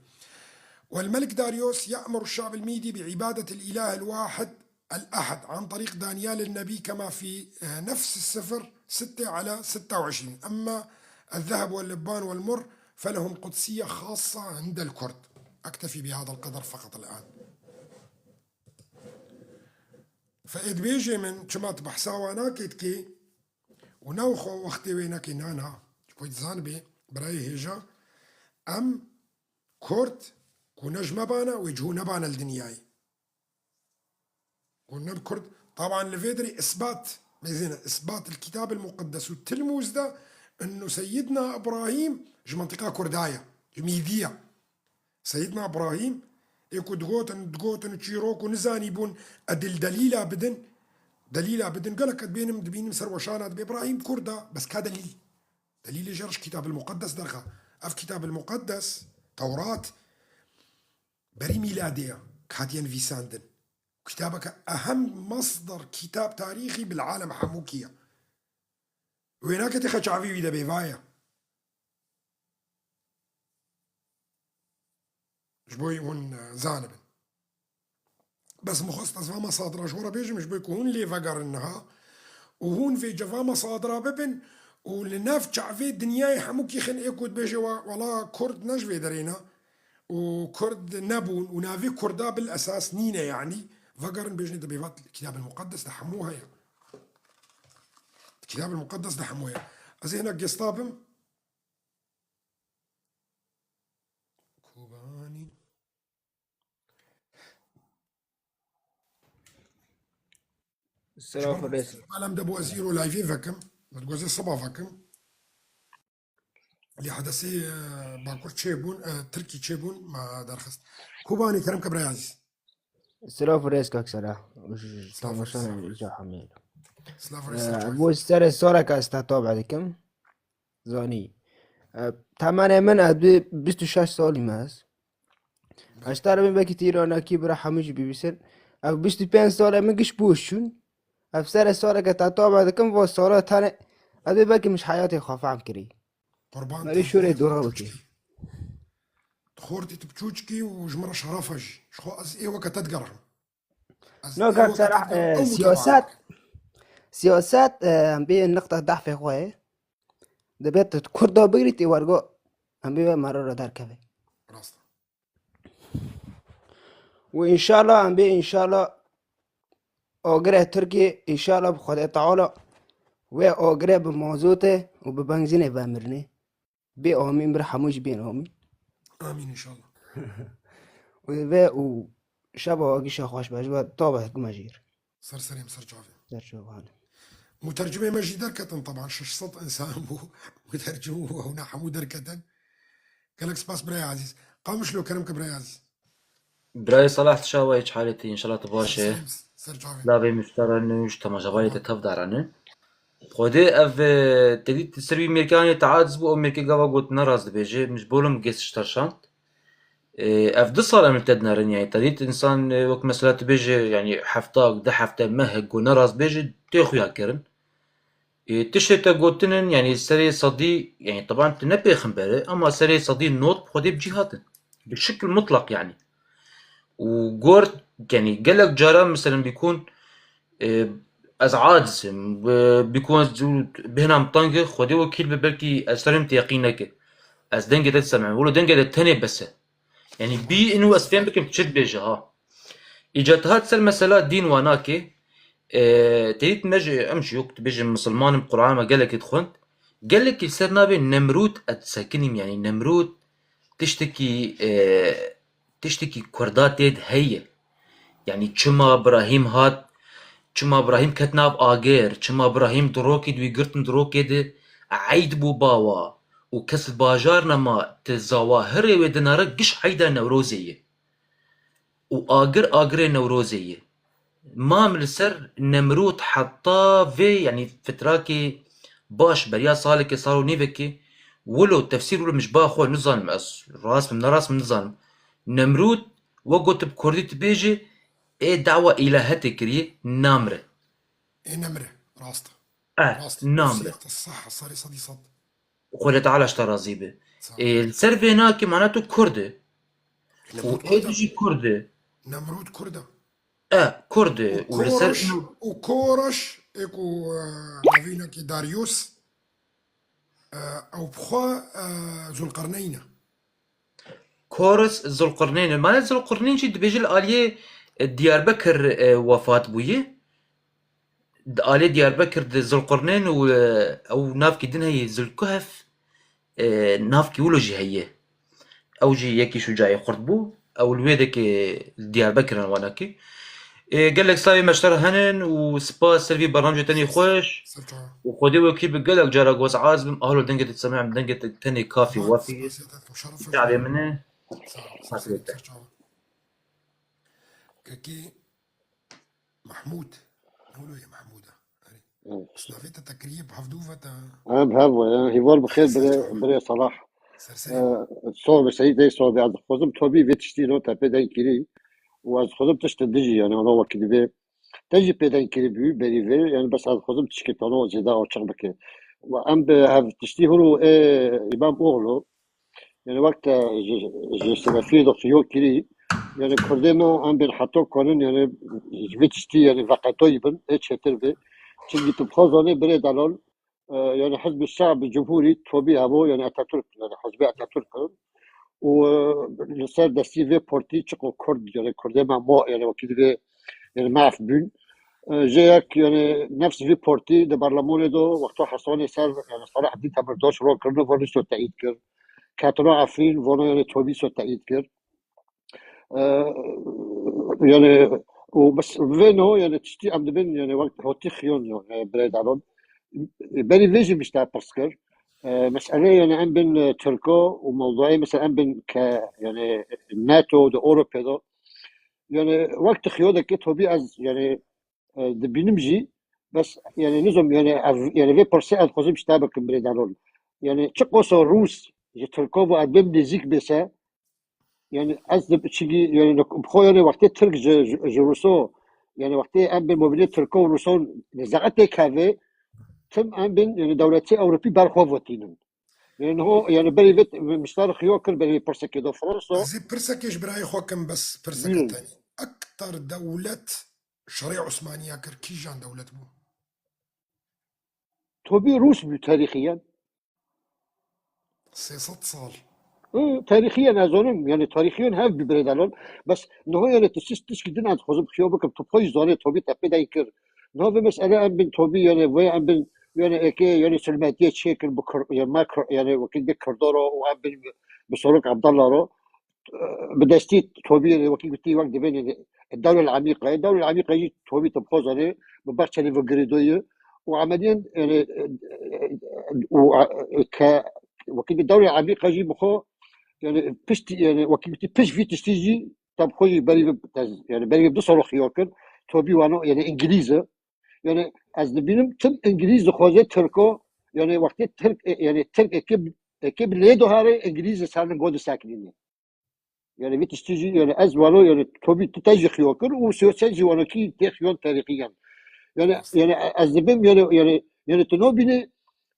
والملك داريوس يأمر الشعب الميدي بعبادة الإله الواحد الأحد عن طريق دانيال النبي كما في، آه، نفس السفر ستة على ستة وعشرين. أما الذهب واللبان والمر فلهم قدسية خاصة عند الكرد. أكتفي بهذا القدر فقط الآن. Fe ê dibêjê min, çima tu behsa wan nakê dikê û ne xwe wextê wê nekê, na, na. Ji bo dizanibê, birayê hêja, em Kurd ku ne ji me bane, wê cihû nebane li dinyayê. Ku ne bi Kurd, taban li vê derê isbat, mêzêne isbat li Kitab el Muqeddes û Tilmûz de, innu Seyyidna Ibrahîm ji mintiqa Kurda ye, ji Mîdî ye. Seyyidna Ibrahîm, ê ku digotin, digotin çîrok û nizanîbûn, edil delîla bidin, delîla bidin. Gelek ez dibênim, dibînim ser weşana dibê Ibrahîm Kurd e, bes ka delîl? Delîlê jê re ji Kitab el Muqeddes derxe. Ev Kitab el Muqeddes, Tewrat, berî mîladê ye, hatiye nivîsandin. Kitabeke ehem mesder kitab tarîxî bil alem hemûkî ye. Wê nake têxe çavî wî de bê, va ye. Ji bo hûn, e, zanibin. Bes min xwest ez va mesadira ji we re bêjim, ji bo ku hûn lê vegerin niha û hûn vê ceva mesadira bibin û li nav çavê dinyayê hemûkî xin ê ku dibêje we, wela Kurd ne ji vê derê ne û Kurd nebûn û navê Kurda bil esas nîne, yanî vegerin bêjin, di bêvat Kitab el Muqeddes de hemû heye. Kitab el Muqeddes de hemû heye. Ez ê hinek gesta bim. Kobanî. Selam Xwedê. Alem de bo ez îro live vekim. Min dixwazê siba vekim. Lê hedesê, e, Bakur çêbûn, e, Tirkî çêbûn, me derxist. Kobanî, kerem ke birayê ezîz. Silav û rêz kak Sera. Silav û rêz, temaşan silav û rêz. Îca hemî. Silav û rêz, e, silav û rêz. Bo serê saleke ez te tabe dikim. Zanî. E, temenê min ez bi bîst û şeş salî me ez. Belê. Ez te re bê belkî tîranakî bira hemû jî bibîsin. Ev bîst û pênc salê min giş boş çûn. Ev serê saleke te tabe dikim, va sala tenê ez bê belkî min ji heyatê xwe fehm kirî. Qurban Merî te şûrê xwe dora tu bikî. Xortî tu biçûçikî û ji min re şeref e jî. Ji xwe ez ê weke te digerihim. Ez Na ê kak weke Sera, te digerihim. e, Ew siyaset, mutebaa. Siyaset, e, em bê niqta dehfê xwe ye. Dibê tu Kurda bigirî tê wergo, em bê we mero re derkeve. Rast e. Û înşallah em bê înşallah agirê Tirkiyê, înşallah bi Xwedê Teala wê agirê bi mazotê û bi benzînê vemirinê. Bê amîn, bir hemû jî bên amîn. Amîn înşallah. Û vê û şeva we gişa xweş be, ji we tabe hikûme jîr. Ser serê min, ser çavê. Ser çavê. Mutercimê me jî derketin, teban şeş sed însan bû. Mutercim û hewna hemû derketin. Gelek spas birayê ezîz. Qamişlo, kerem ke birayê ezîz. Birayê Salah, tu çawa yî, çi halê te yî? Înşallah tu baş e. Ser serê min, ser çavê. Lavê mustara nû ji temaşevanê te tev darane. Xwedê ev, e, te dît ser wî mêrke anî te aciz bû, ew mêrke gava got ne rast dibêje, min ji bo min gêst ji te şand. E, ev du sal em li te dinerin, yanî te dît însan, e, wek mesela tu bêje, yanî hefta, du hefte, mehek ku ne rast bêje, tê xuya kirin. E, tiştê te gotinin, yanî serê sedî, yanî teban tu ne pêxember e, ama serê sedî not bi Xwedê bi cî hatin. Bi şikil mutlaq yanî. Û got, yanî gelek caran, mesela bîkûn, e, ez aciz im, e, bîkûn ez bêhna min teng e, Xwedê wekîl be, belkî ez serê min teqîn neke. Ez dengê te disemim. Wilo dengê te tenê bes e. Yanî bî inu ez fêm bikim çi dibêje ha. Îca tu hat ser mesela dîn wa nake, e, te dît me ji, em jî yok dibêjin misilman im, Qur'an me gelekî dixwend. Gelekî li ser navê Nemrûd ez disekinîm, yanî Nemrûd tiştekî, e, tiştekî Kurda tê de heye. Yanî çima Birahîm hat, çima Birahîm ket nav agir, çima Birahîm di rokê de wî girtin di rokê de eyd bû bawa û kes li bajar nema, ti zawahirê wê dinare giş eyda Newrozê ye. Û agir agirê Newrozê ye. Mam li ser Nemrûd heta vê, yanî fitrakê baş beriya salekê, sal û nîvekê, wilo tefsîr wilo min ji ba xwe nizanim, ez rast bim, ne rast bim nizanim. Nemrûd, we got bi kurdî tu bêjî, ê dawa îlahetê kiriye, namire. Ê nemre, rast. Eh, namire. Sah, sarê sedî sed. Xwedê Teala ji te razî be. Ê, li ser vê nakê mana tu Kurd e. Û ê tu jî Kurd e. Nemrûd Kurd e. E, Kurd e. Û li ser û Koroş ê ku, e, navînekî Daryus, e, ew bi xwe, e, Zulqerneyn e. Koros Zulqirneyn e. Mane Zulqirneyn jî dibêje li aliyê, e, Diyarbekir, e, wefat bûye. Di alê Diyarbekir de Zulqirneyn û, e, ew navkî din heye, Zulkuhf, e, navkî wilo jî heye. Ew jî yekî şucayê xurt bû. Ew li wê dekê li Diyarbekir in wanakî. Ê, gelek slavê me ji te re henin û spas ser vî bernamjê tenê xweş. Û Xwedê wekî bi gelek cara goz az bim, ahlo dengê te semê em dengê te tenê kafî wafî. Çavê min e. Xatirê te. Kekî Mahmûd. Ne wilo ye Mahmûd e. Erê. Slavê te tekiriyê bi hevdû ve te. Em hev we, hîvar bi xêr birê, birê Salah. Serserê. Sobe seyî dey sobe, ez dixwazim tobî vê tiştî no te pê deng kirî. Û ez dixwazim tişt di jî, yani ona wekî divê. Te jî pê deng kirî bû, berî vê, yani bes ez dixwazim tişkê tano zêde açık bike. Û em bi hev tiştî hûr û ê Îmam Oğlu, yani wek te ji, ji Selefiyê de xiyo kirî, yani Kurdê me em bên heto konin, yani ji vê tiştî, yani veqetoyî bin, ê çêtir be. Çimkî tu bi xwe zanê birê delal, e, yani Hizb-i Şe'b Cumhurî tobî hebo, yani Atatürk, yani Hizbê Atatürk in. Û, e, li ser destî vê partî çiqo Kurd, yani Kurdê me ma, yani wekî divê, yani maf bûn. E, jê yek, yani nefs vî partî di berlemanê de wexta Hesanê ser, yani Selahaddîn Demirtaş ro kirine, vano so teyîd kir. Ketino Efrîn, vano yani tobî so teyîd kir. E, yani û bes vê no yani tiştî em dibin yani wek hotî xiyon yani birê daron. Berî vê jî mişta pirs kir. E, mesele yani em bin, e, Tirko û mewduayê mesela em bin ke yani NATO de Ewropê de yani wek tu xiyo deke tobî ez yani e, dibînim jî, bes, yani, nizom, yani, ev, yani, vê pirsê ez dixwazim ji te bikim, birê Delol. Yani, çi qoso Rûs ji Tirko ve ez bim nêzîk bê se, yani, ez dib-, çigî, yani, bi xwe, yani, wextê Tirk ji, ji, ji Rûso, yani, wextê em bin mobîlê Tirko û Rûson nezaxetê kevê, tim em bin, yani, dewletê Ewropî ber xwe vetînin. Yani, ho, yani, berî vê miştar xiyo kir, berî vê pirsekê do Fransa. Ez ê pirsekê ji birayê xwe kim, bes pirseke tenî. Ekter dewlet Şerê Osmaniya kir, kîjan dewlet bû? Tobî Rûs bû tarîxiyen. Sê sed sal. Hı, tarîxiyen ez zonim, yani tarîxiyen hev bî birê Delol. Bes niha yani tu siz tişkî din ez dixwazim xiyo bikim, tu xwe jî zanê tobî te pê dey kir. Niha vê mesele em bin tobî yani vê em bin yani êkê yani silmetiyê çêkir bi Kur-, yani me Kur-, yani wekî bi Kurdoro û em bin bi Sorok Abdallah ro. Bi destî tobî, yani wekî gotî, wek dibên, yani, dewlel emîqe ye. Dewlel emîqe jî tobî tu bi xwe zanê, bi ber çendî ve girêdoyî ye. Û emeliyen, yani, û, e, ke, wekî dewlel emîqe jî bi xwe, yani, piştî, yani, wekî gotî, pişt vî tiştî jî te bi xwe jî berî ve, yani, berî ve du salo xiyo kir. Tobî wano, yani, îngilîz e. Yani, ez dibînim tim îngilîz dixwaze Tirko, yani, wextê Tirk, e, yani, Tirk eke, eke bi lê doharê îngilîz ser nin go disekinîne. Yani vî tiştî jî, yani ez wano, yani tobî tu te jî xiyo kir û siyosî jî wano kî tê xiyon terîqiyan. Yani, yani ez dibim, yani, yani, yani tu nobîne,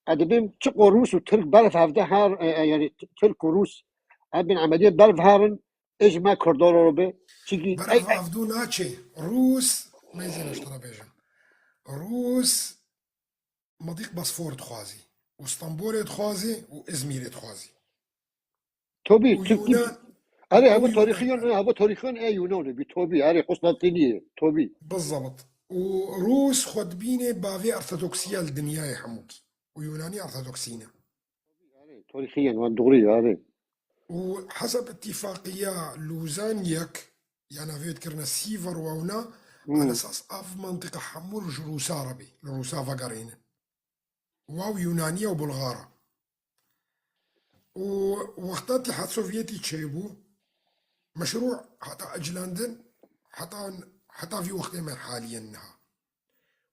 ez dibim çiqo Rûs û Tirk berf hevde her, e, e, yani T-, Tirk û Rûs, em bin emeliye berf herin, ê ji me Kurdoro be. Çikî, berf hevdû naçê. Rûs, meyzêne ji te re bêjim. Rûs Madiq Bosfor dixwazî. Û Stenbolê dixwazî û Izmîrê dixwazî. Tobî, Tirkî. Erê, heva tarîxiyan, heva tarîxiyan e Yunanê bî, tobî, erê, Qustantîniyê, tobî. Bizabt. Û Rûs xwe dibînê bavê ortodoksiya li dinyayê hemûkî. Û Yunanî ortodoksî ne. Erê, tarîxiyan, wan doğru ya, erê. Û hesab îtîfaqiya Lûzan yek, ya navê dikirine Sîver û ewna, hmm, ala esas ev mentiqa hemû ji Rûsa re bî, li Rûsa vegerîne. Waw Yunaniya û Bulgara. Û wexta Tîhad Sovyetî çêbû, meşrû heta eclandin, heta, heta vî wextê me haliyen niha.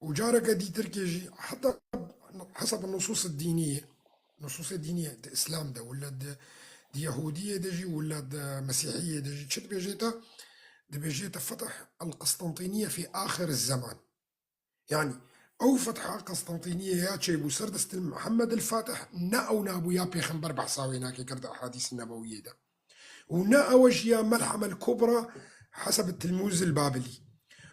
Û careke dîtirkê jî heta hesab nusûs dînî, nusûsê dînî di Îslam de, wila di, di Yehûdiyê de jî, wila di Mesîhiyê de jî, çi dibêjê te, Dibêjê te fetih el-Qistentîniye fî axir zeman. Yanî ew fetha Qistentîniye ya çêbû ser destê Mihemed el-Fatih, ne ew nabû ya pêxember behsa wê nake kir di ehadîsê nebewiyê de. Û ne ew jî ya Melhem el-Kubra heseb Tilmûz el-Babilî.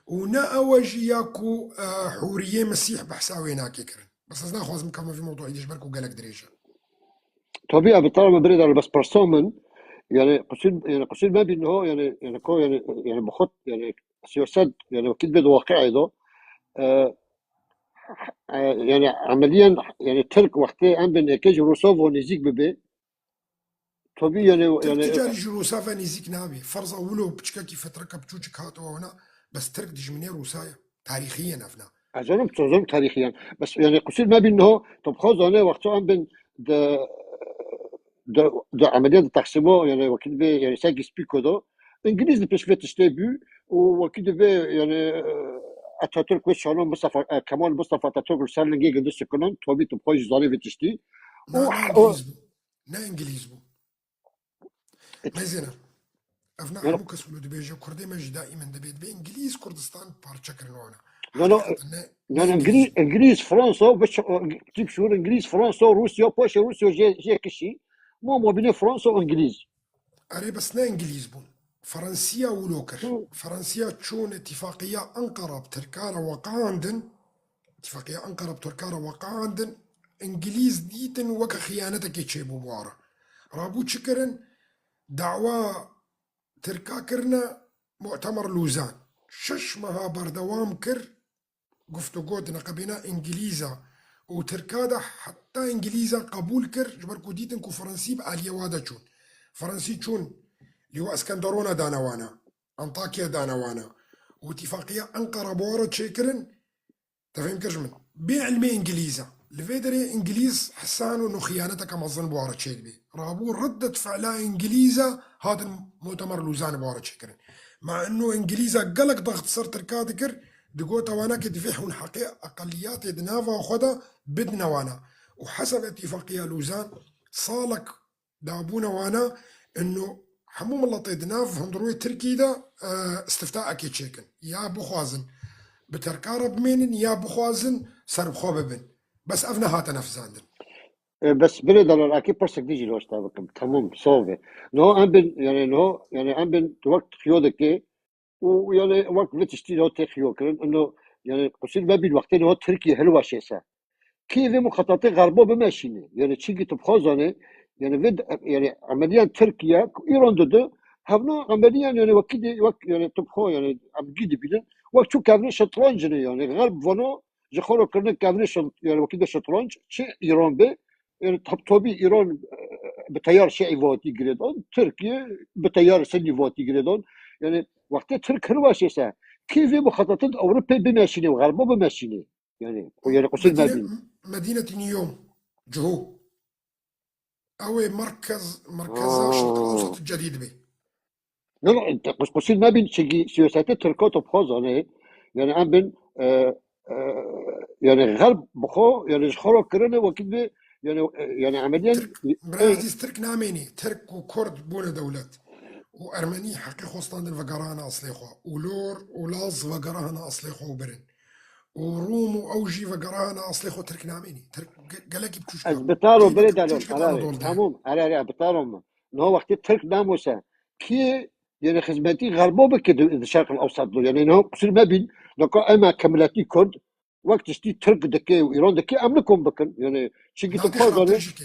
Û ne ew jî ya ku, e, hûriyê Mesîh behsa wê nake kirin. Bes ez naxwazim kevime vî mewduî de ji ber ku gelek dirêj e. Tabii, abi, tamam, birêdar, bes pirsa min, yani, qusur, yani, qusur me bî niho, yani, yani, ko, yani, yani, bi xwe, yani, siyaset, yani, wekî dibe di waqi'ê de, e, e, yani, emeliyen, yani, Tirk wextê em bên êkê ji Rûsa ve nêzîk bibe, tabii, yani, Tirk yani, ti carî ji Rûsa ve nêzîk nabe. Ferza wilo piçkekî fetreke piçûçik hatiwe wana, bes Tirk dijminê Rûsa ye. Tarîxî ye evna. Ez zanim, tu zanim tarîxî ye. Bes, yani, qusur me bî niho, tu bi xwe zanî, wexta em bên di, di, di emeliya di Texsîmo, yani, wekî dibe, yani, Sergî Spîko de, Îngilîz di pêş vê tiştê bû û wekî dibe, yani, Atatürk wê şano Mustafa, e, Kemal Mustafa Atatürk li ser lingê gindi sikinan, tabii tu bi xwe jî zanî vê tiştî. Û Na, ne o Îngilîz bû. Ne Îngilîz bû. Neyse ne. Ev ne, hemû kes wilo dibêje, Kurdê me jî daîmen dibê, dibê Îngilîz Kurdistan parçe kirin wana. No, no, Heqîqeten ne, no, ne no, Îngilîz. Îngilîz, Îngilîz, Fransa, ve ç-, tip şûr Îngilîz, Fransa, Rûsya, paşê Rûsya jê, jê kişî. Ma mabînê Fransa û Îngilîz. Erê, bes ne Îngilîz bûn. Ferensiya wilo kir. Hı. Ferensiya çûn îtifaqiya Ankara bi Tirka re weqandin. Îtifaqiya Ankara bi Tirka re weqandin, Îngilîz dîtin weke xiyanetekê çêbû bi wan re. Rabû çi kirin? Dawa Tirka kirine Mu'temer Lûzan. Şeş meha berdewam kir, guftûgo di neqebêna Îngilîza û Tirka de, heta Îngilîza qebûl kir, ji ber ku dîtin ku Fransî bi aliyê wa de çûn. Fransî çûn Lîwa Eskenderona dane wana, Antakya dane wana. Û îtifaqiya Ankara bi wan re çêkirin, Te fêm kir ji min. Bê ilmê Îngilîz e. Li vê derê Îngilîz hisan û nû xiyaneteke mezin bi wan re çêdibe. Rabû riddet fi'la Îngilîz e, hatin Mutemer Lûzan bi wan re çêkirin. Ma ino Îngilîza gelek daxt ser Tirka dikir, digote wana ke divê hûn heqê eqeliyatê di nava xwe de bidine wana. Û heseb îtifaqiya Lûzan salek Dabûne wana, ino hemû miletê di nav hundirûyê Tirkî de, e, istiftaekê çêkin. Ya bixwazin bi Terka re bimênin, ya bixwazin serbixwe bibin. Bes ev nehate nefzandin. E, bes birê delal, akî pirsek dî jî li hoşta bikim. Temam, sov e. Niho em bin, yani niho, yani em bin tu wek xiyo dikê, û, yani, wek vê tiştî niha tê xiyo kirin. Ino, yani, qusûr me bîn wextê niha Tirkiye hilweşê se. Kî vê muxetatê Xerbo bimeşîne? Yani, çinkî tu bixwe zanê, yani, vê, yani, emeliyan Tirkiye ku Îran dide, hevna emeliyan, yani, wekî dê, wek, yani, tu bixwe, yani, em gî dibînin. Wek çû kevnê şetranc ne, yani, Xerb vano, ji xwe re kirine kevnê şet-, yani, wekî de şetranc, çi Îran be, yani, tab-, tabî Îran, e, bi teyar şiî ve hatî girêdan, Tirkiye bi teyar sinî ve hatî girêdan. Yani, wextê Tirk hilweşê se, kî vê muxetatê di Ewropê bimeşîne û Xerbo bimeşîne? Yani, ku, yani, qusûr Medîne, mebîn. Medînetî Niyom, Ciho. Ew ê merkez, merkeza Şerq Ewsat cedîd be. No, no, te qus-, qusûr mebîn, çinkî siyasetê Tirka tu bixwe zanê, yani em bin, e, e, yani Xerb bixwe, yani ji xwe re kirine wekî dibê, yani, e, yani emeliyen, Tirk, bira e, ezîz, Tirk namênî. Tirk û Kurd bûne dewlet. Û Ermenî heqê xwe standin vegerahana eslê xwe. Û Lor û Laz vegerahana eslê xwe û birin. Û Rûm û ew jî vegerahana eslê xwe Tirk namênî. Tirk ge-, gelekî biçûçik e. Ez bi taro Gelekî birê delal, biçûçik e, erê, Anadolu de. Tamam, erê, erê, bi taro min. Niha wextê Tirk namose, kî, yani, xizmetî Xerbo bike di, di Şerq el Ewsat de? Yani, niha qusûr mebîn, naka ema ke miletî Kurd, wek tiştî Tirk dike û Îran dike, em nikon bikin. Yani, çinkî Na, tu tê bixwe zanê. Xirabtir jî ke.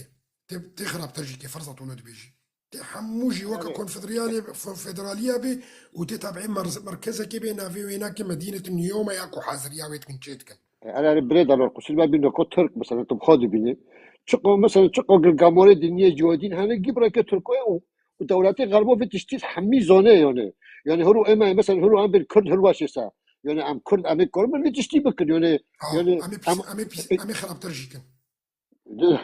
Tê, tê xirabtir jî ke, Ferzat wilo dibêjî. Tê hemû jî weke Yani, konfederalê, fe-, federaliya bê û tê tabiî merz-, merkezekê bê, navê wê nake Medînetî Niyome ya ku haziriya wê dikin çê dikin. E, erê, erê, birê delal, qusûr mebîn, nako Tirk, mesela, tu bixwe dibînî. Çiqo, mesela, çiqo gilgamorê diniyê cihadîn hene, gîbreke Tirko ye û, û dewletê Xerbo vê tiştî hemî zane, yani. Yani, hiro ema, mesela, hiro em bir Kurd hilweşê se. Yani, em Kurd, em ê karin vê tiştî bikin, yani, Ha, yani, em ê pîs-, em, em ê pîs-, em ê xirabtir jî kin.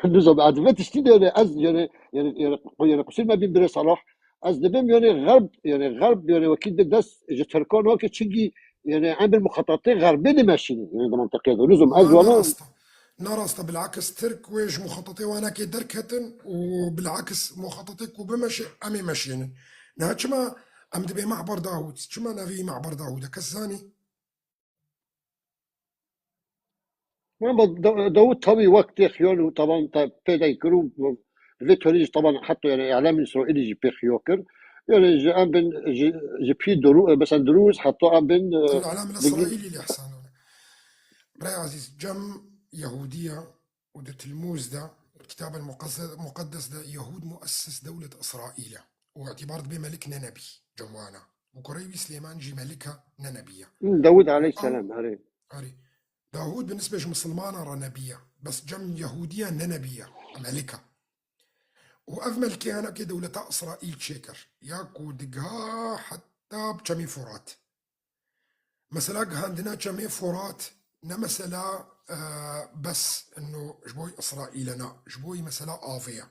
Nizam, ez vê tiştî de, yani, ez, yani, yani, yani, yani, qusûr mebîn birê Salah. Ez dibêm, yani, Xerb, yani, Xerb, yani, wekî de dest ji Tirkan nake, çinkî, yani, em bir muxetatê Xerbê dimeşînin, yani, di mintaqê de. Nizam, ez Na, wana narast e. Narast e, bilakis Tirk wê ji muxetatê wanakê derketin û bilakis muxetatê ku bimeşe, em ê meşînin. Niha çima Em dibê Ma'ber Dawûd. Çima navê wî Ma'ber Dawûd e? Kes zanî? Ama Da- Dawûd tabii wek tê xiyon û taban ta- pê de kir û vê torî jî taban heta yani îlam Îsraîlî jî pê xiyo kir. Yani ji em bin ji, ji pî durû, e, mesela durûz heta em bin, e, Îlam îsraîlî lê ihsan. Birayê ezîz, cem Yehûdiya û di Tilmûz de, Kitab el Muqeddes de Yehûd muessis dewlet Îsraîl e. Û îtibar dibe melik ne nebî, cem wan e. Û kurê wî Silêman jî melik e, ne nebî ye. Dawûd aleyhisselam, erê. Erê. Dawûd bi nisbê ji misilmanan re nebî ye. Bes cem Yehûdiya ne nebî ye, melik e. Û ev melkê hinekê dewleta Îsraîl çêkir. Ya ku digiha heta bi çemê Furat. Mesela gihandina çemê Furat ne mesela, e, bes ino ji bo Îsraîl e, na, ji bo mesela avê ye.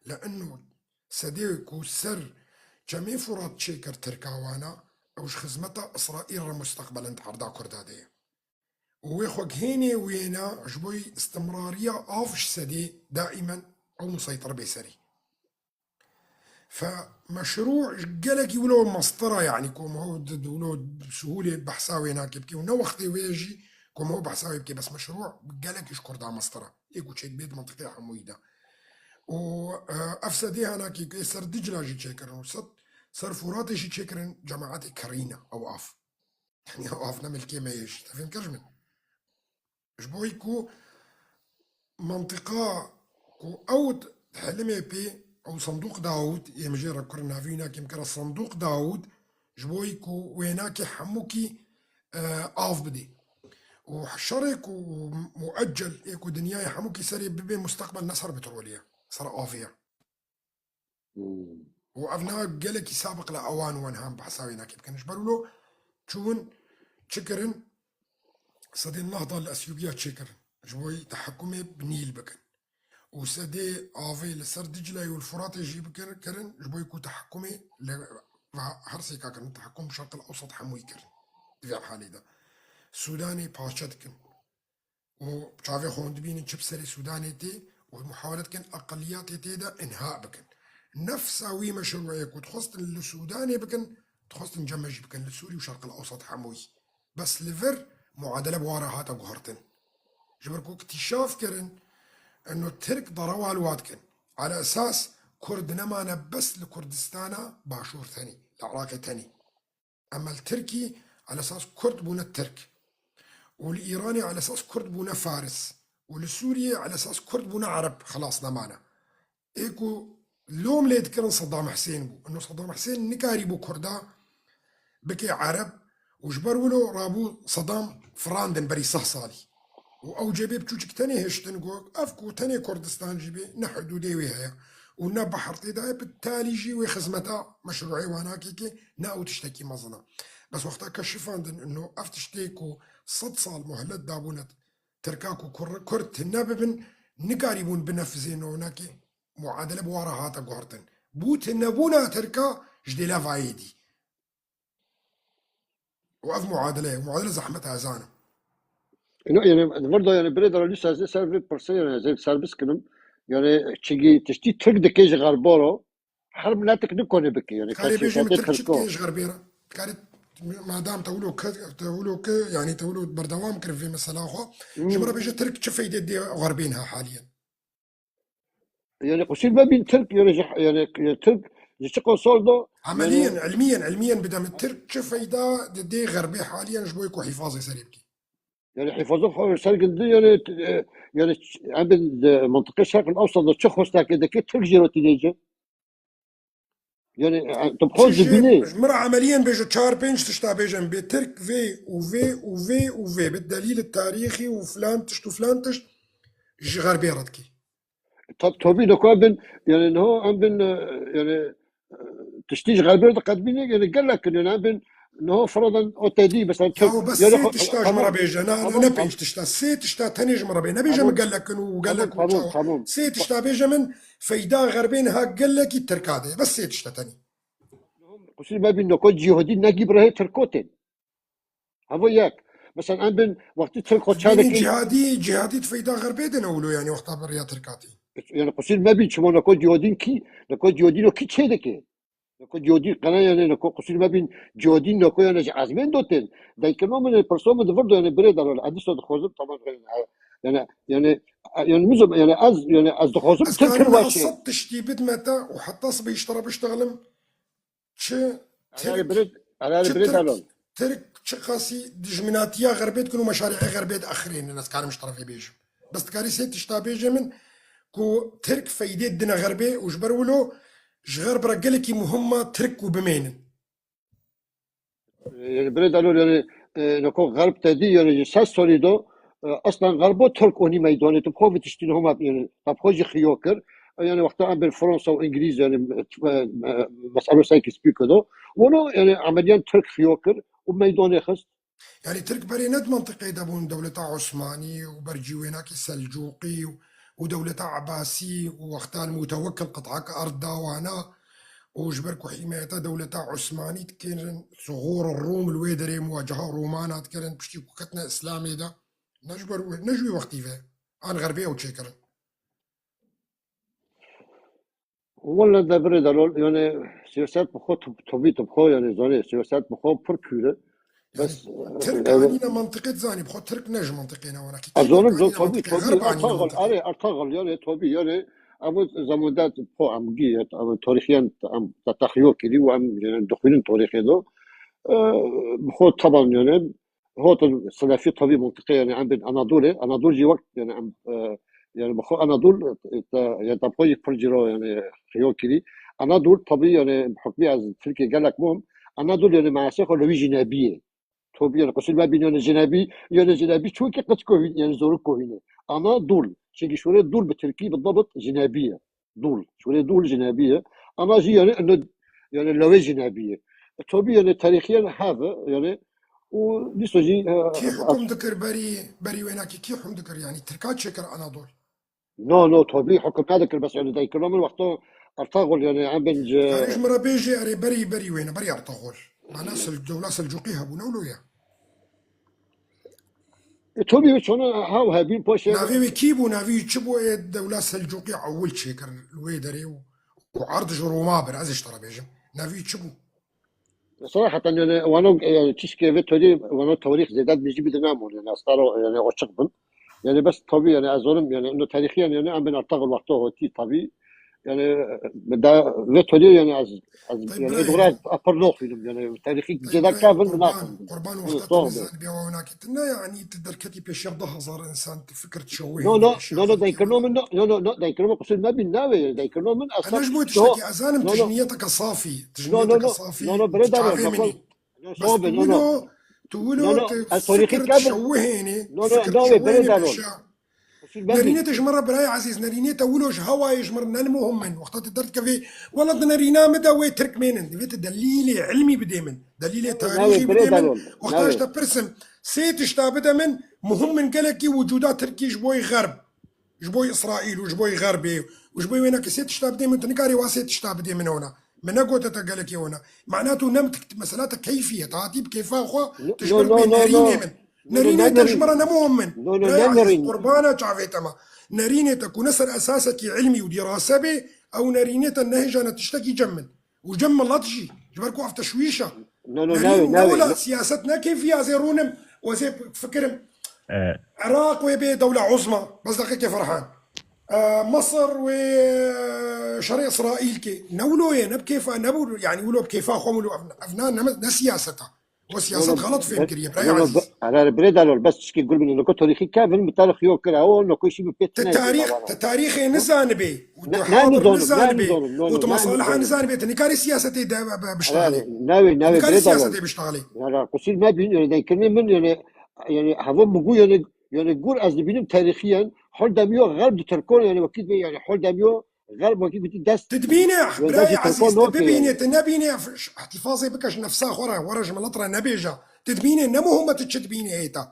Li ino sedê ku ser çemê Furat çêkir Tirka wana, ew ji xizmeta Îsraîl re musteqbelen di erda Kurda de ye. Û wê xwe gihênê wêna ji bo îstimrariya av ji sedê daîmen ew museytir bê serî. Fe meşrû gelekî wilo mestira, yanî ku em ho di, di wilo bi suhûlê behsa wê nake bikî û ne wextê wê jî ku em ho behsa wê bikê, bes meşrû gelekî ji Kurda mestira. Ê ku çêk bê di mentiqê hemûyî de. Û, e, ev sedê hanakî ku ê ser Dicla jî çêkirin û sed ser Furatê jî çêkirin cemaetê kerî ne ew av. Yanî ew av ne milkê me ye jî. Te fêm kir ji min? Ji bo ku mentiqa ku ew dihelimê pê, ew Sandûq Dawûd, yê min jê re kir navî wî nakêm kira Sandûq Dawûd, ji bo ku wênakê hemûkî, e, av bidê. Û şerê ku mueccel ê ku dinyayê hemûkî serê bibê musteqbel ne ser petrolê ye, ser avê ye. Hmm. Û ev na gelekî sabiq li ewan wan han behsa wê nake bikin. Ji ber wilo çûn çi kirin? Sedê Nehda li Esyûbiya çêkirin. Ji bo tehekumê bi Nîl bikin. Û sedê avê li ser Dicleyê û li Furatê jî bikin, kirin, ji bo ku tehekumê li, va her sêka kirin, tehekum Şerqil Ewsat hemûyî kirin. Di vê halê de. Sûdanê parçe dikin. û çavê xwe hûn dibînin çi bi serê Sûdanê tê û muhawele dikin eqeliyatê tê de inha bikin. Nefsa wî meşrûyê ku dixwestin li Sûdanê bikin, dixwestin cem me jî bikin li Sûrî û Şerqil Ewsat hemûyî. Bes li vir muadele bi wa re hate guhertin. Ji ber ku iktîşaf kirin, eno Tirk derewa li wa dikin. Ala esas Kurd nemane bes li Kurdistana Başûr tenê, li Iraqê tenê. Ema li Tirkî ala esas Kurd bûne Tirk. Û li Îranê ala esas Kurd bûne Faris. Û li Sûriyê ala esas Kurd bûne Ereb. Xelas nemane. Ê ku lom lê dikirin Saddam Husên bû. Ino Saddam Husên nikarîbû Kurda bike Ereb û ji ber wilo rabû Saddam firandin berî seh salî. Û ew cebê biçûçik tenê hiştin ku ev ku tenê Kurdistan jî bê ne hidûdê wê heye û ne behr tê de ye, bi talî jî wê xizmeta meşrûê wanakê ke ne ew tiştekî mezin e. Bes wexta keşifandin ino ev tiştê ku sed sal muhlet dabûne Tirka ku kur-, Kurd tune bibin, nikarîbûn binefizên wanakê muadele bi wa re hate guhertin. Bû tunebûna Tirka ji dêlevayê dî. Û ev muadele ye. Muadele zehmet e, ez zanim. Ino, yani, vir de, yani, birê de lîsa ez ê ser vê pirsê, yani, ez ê ser biskinim. Yani, çigî tiştî Tirk dike ji xerbaro, her miletik nikone bike, yani, Karê bêjê kesîfetê min Tirk çi Tirko. Dike ji xerbê re? Karê madam te wilo ke, te wilo ke, yani, te wilo berdewam kir vê mesela xwe. Ji min re bêje Tirk çi feyde dê xerbên ha haliyen? Yani, qusîr me bîn Tirk, yani, ji, yani, yani, Tirk, ji çi konsol do, Emeliyen, ilmiyen, ilmiyen bide min Tirk çi feyda dê xerbê haliyen ji bo ku hîfazê serê bike? Yani, hîfazê xwe ser gindi, yani, e, yani, em bin, e, mintîqê Şerq Ewsat de çi xwestakê dike, Tirk jî rotî dêce. Yani, e, tu xwe Çi jê, dibînî. ji min re emeliyen bêje çar pênc tişta bêjin bê Tirk vê û vê û vê û vê bi delîl tarîxî û filan tişt û filan tişt ji xerbê re dikî. Tab-, tabii, niha em bin, yani, niha em bin, e, yani, e, tiştî ji xerbê de qedbîne, yani, gelek in, yani, em bin, niha firadan o tedî, mesela, Tirk, Yahu bes yani, sê xo-, tişta ji tamam, min re bêje, na, tamam, ne tamam. Pênc tişta, sê tişta tenê ji min re bê. Nebêje Tamam. min gelek in û gelek Tamam, û tamam, çawa. tamam. Sê tişta bêje min feyda xerbê niha gelekî Tirka de. Bes sê tişta tenê. Qusîr me bîn, niha cihadî negî bi rehê Tirko tên. Heva yek. Mesela, em bin wextî Tirko Bînî çarekî. Cihadî, cihadî di feyda xerbê de ne wilo, yani, wexta bi riya Tirka tê. Yani, qusîr me bîn, çima niha cihadîn kî, niha cihadîn o kî çê dike? Neko codî qene yani neko qusûr me bîn codî neko yani ji ezmên do tên. Dayikirina min pirso min di vir do yani birê delal. Ez dîsa dixwazim tamam yani yani yani min zam yani ez yani ez dixwazim Ez Tirk karim hilwaşê. Sed tiştî bidme te û heta sibê ji te re biştexlim. Çi Helal Tirk, birê, helal çi birê Tirk, delal. Tirk çi qasî dijminatiya Xerbê dikin û meşarî'ê Xerbê diexirênin, ez karim ji te re vê bêjim. Bes dikarî sê tişta bêjê min ku Tirk feydê didine Xerbê û ji ber wilo ji Xerb re gelekî muhim ma Tirk ku bimênin. Yani birê delal yani e, neko Xerb te dî yani ji sed salî do e, aslan Xerbo Tirk onî meydanê tu xwe vê tiştî hema yani te xwe jî xiyo kir. E, Yani wexta em bên Fransa û Îngilîz yani e, e, meselo Sykes-Picot do. Wano yani emeliyan Tirk xiyo kir û meydanê xist. Yani Tirk berê ne di mentiqê de bûn dewleta Osmanî û bercî wênakî Selcûqî û, û dewleta Ebasî û wexta li Mutewekil qit'ek erd da wana û ji ber ku hîmayeta dewleta Osmanî dikirin, zuhûr Rûm li wê derê muwaceha Rûmana dikirin, piştî ku ketine Îslamê de, ne ji ber wê, ne ji wî wextî ve an Xerbê ew çêkirin. Walla de birê delal yani siyaset bi xwe tab- tabî tu bi xwe yani zanê siyaset bi xwe pir kûr e. Bes Tirk e, anîne mantiqê dizanî, bi xwe Tirk ne ji mantiqê ne were ki. Ez zanim zor tabî tabî Ertaxal, arê Ertaxal yani tabî yani ev zamanda xwe em gî ev tarîxiyan em te texyo kirî û em yani dixwînin tarîxê de. E, Bi xwe taban yani Hotin Selefî tabî mintiqe yani em bên Anadolê. Anadol jî wek yani em e, yani bi xwe Anadol e, te, yani te xwe jî pir cîra yani xiyo kirî. Anadol tabî yani bi hukmî ez Tirkê gelek bûm. Anadol yani meesê xwe li wî jinebî ye. Tabî yani qusûr me bîn yani jinebî yani jinebî çûkî qit kohîn yani zoruk kohîne. Anadol. Çünkü şûrê dol bi Tirkî bi dabit jinebî ye. Dol. Şûrê dol jinebî ye. Ama jî yani ino yani lewê jinebî ye. E, tabî yani tarîxiyan hev e yani û dîsa jî e, Kî hukum dikir berî, berî wênakî kî hum dikir yani Tirka çêkir Anadol? No no tabî hukum nadikir bes yani dayikirina min wexta Ertaxol yani em bên ji Karî ji min re bêjê erê berî, berî wêne, berî Ertaxol. Mana Sel-, dewla Selcûqî hebû ne wilo ye. E, tabî çona hev hebîn paşê. Navê wê kî bû, navî wî çi bû ê dewla Selcûqî ewil çêkir li wê derê û, û erd ji Roma bir, ez ji te re bêjim. Navî wî çi bû? Seraheten yani wano yani çişkê vê tolî wano tarîx zêde bi jî bide namûn yani astaro yani açık bin. Yani bes tabî yani ez zonim yani ino tarîxiyan yani em bên Ertaxol wexta hotî tabî. Yani da vê tolî yani ez ez yani dora apar noxînim yani tarîxî zêde kevin naxim. Qurban wexta tu nizanî bê wa winakî tu ne yani tu derketî pêşiya du hezar insan tu fikir tu şewê. No no no no dayikirina min no no no no dayikirina min qusûr me bîn navê yani dayikirina min Ez ne ji bo tiştekî ez zanim tu ji niyeteke safî, tu ji niyeteke safî no no birê dalo. Bes tu wilo, tu wilo tu fikir tu şewihênê, tu fikir tu şewihênê pêşiya. Nerînê te ji min re birayê ezîz, nerînê te wilo ji hewayê ji min re ne li muhim in. Wexta tu derdikevê, wela di nerîna min de wê Tirk mênin. Divê tu delîlê ilmî bidê min. Delîlê tarîxî bidê min. Wexta ji te pirsim, sê tişta bide min, muhim in gelekî wicûda Tirkî ji bo Xerb. Ji bo Îsraîl û ji bo Xerbê û ji bo wênekê sê tişta bidê min, tu nikarî wa sê tişta bidê min ona. Min negote te gelekê ona. Mana tu ne, mesela te keyfî ye, te hatî bi keyfa xwe, tu ji ber bê nerînê min. Nerînê te ji min re ne muhim in. Birayê ezîz, qurbana çavê te me. Nerînê te ku ne ser esasekî ilmî û dîrase bê, ew nerînê te nehêjane tiştekî cem min. Û cem milet jî. Ji ber ku ev teşwîş e. No no Nerîn navê ne wila navê. Siyaset ne keyfî ya zê rûnim û ez ê fikirim. E, Iraq wê bê dewla uzma. Bes deqîqê Ferhan. E, Mesir wê şerê Îsraîl kê. Ne wilo ye, ne bi keyfa, ne bi yani wilo bi keyfa xwe wilo ev, ev ne, ne, ne siyaseta. O siyaset xelet fêm kiriye, birayê ezîz. Erê birê dalol, bes tişkî gul bine. Noko tarîxî kevin bi tarîx yok kira o, noko işi bi pêt Te tarîx, te tarîxê nizanibê. Û tu hadir nizanibê. Û tu mesaliha nizanibê. Tu nikarî siyasetê de biştalê. Navê, navê birê dalol. Siyasetê biştalê. Yara, qusîr me bîn, yani, dayikirînê min, yani, yani, hava min gu, yani, yani, gur ez dibînim tarîxiyen, hol demiyo xerb di Tirkon, yani, wekî dibê, yani, hol demiyo xerb wekî gotî dest. Tu dibîne, birayê ezîz, tu bibîne, tu nebîne, îhtîfazê bike ji nefsa xwe re, were ji milet re nebêje. Tu dibîne, ne muhim e tu çi dibîne hêta.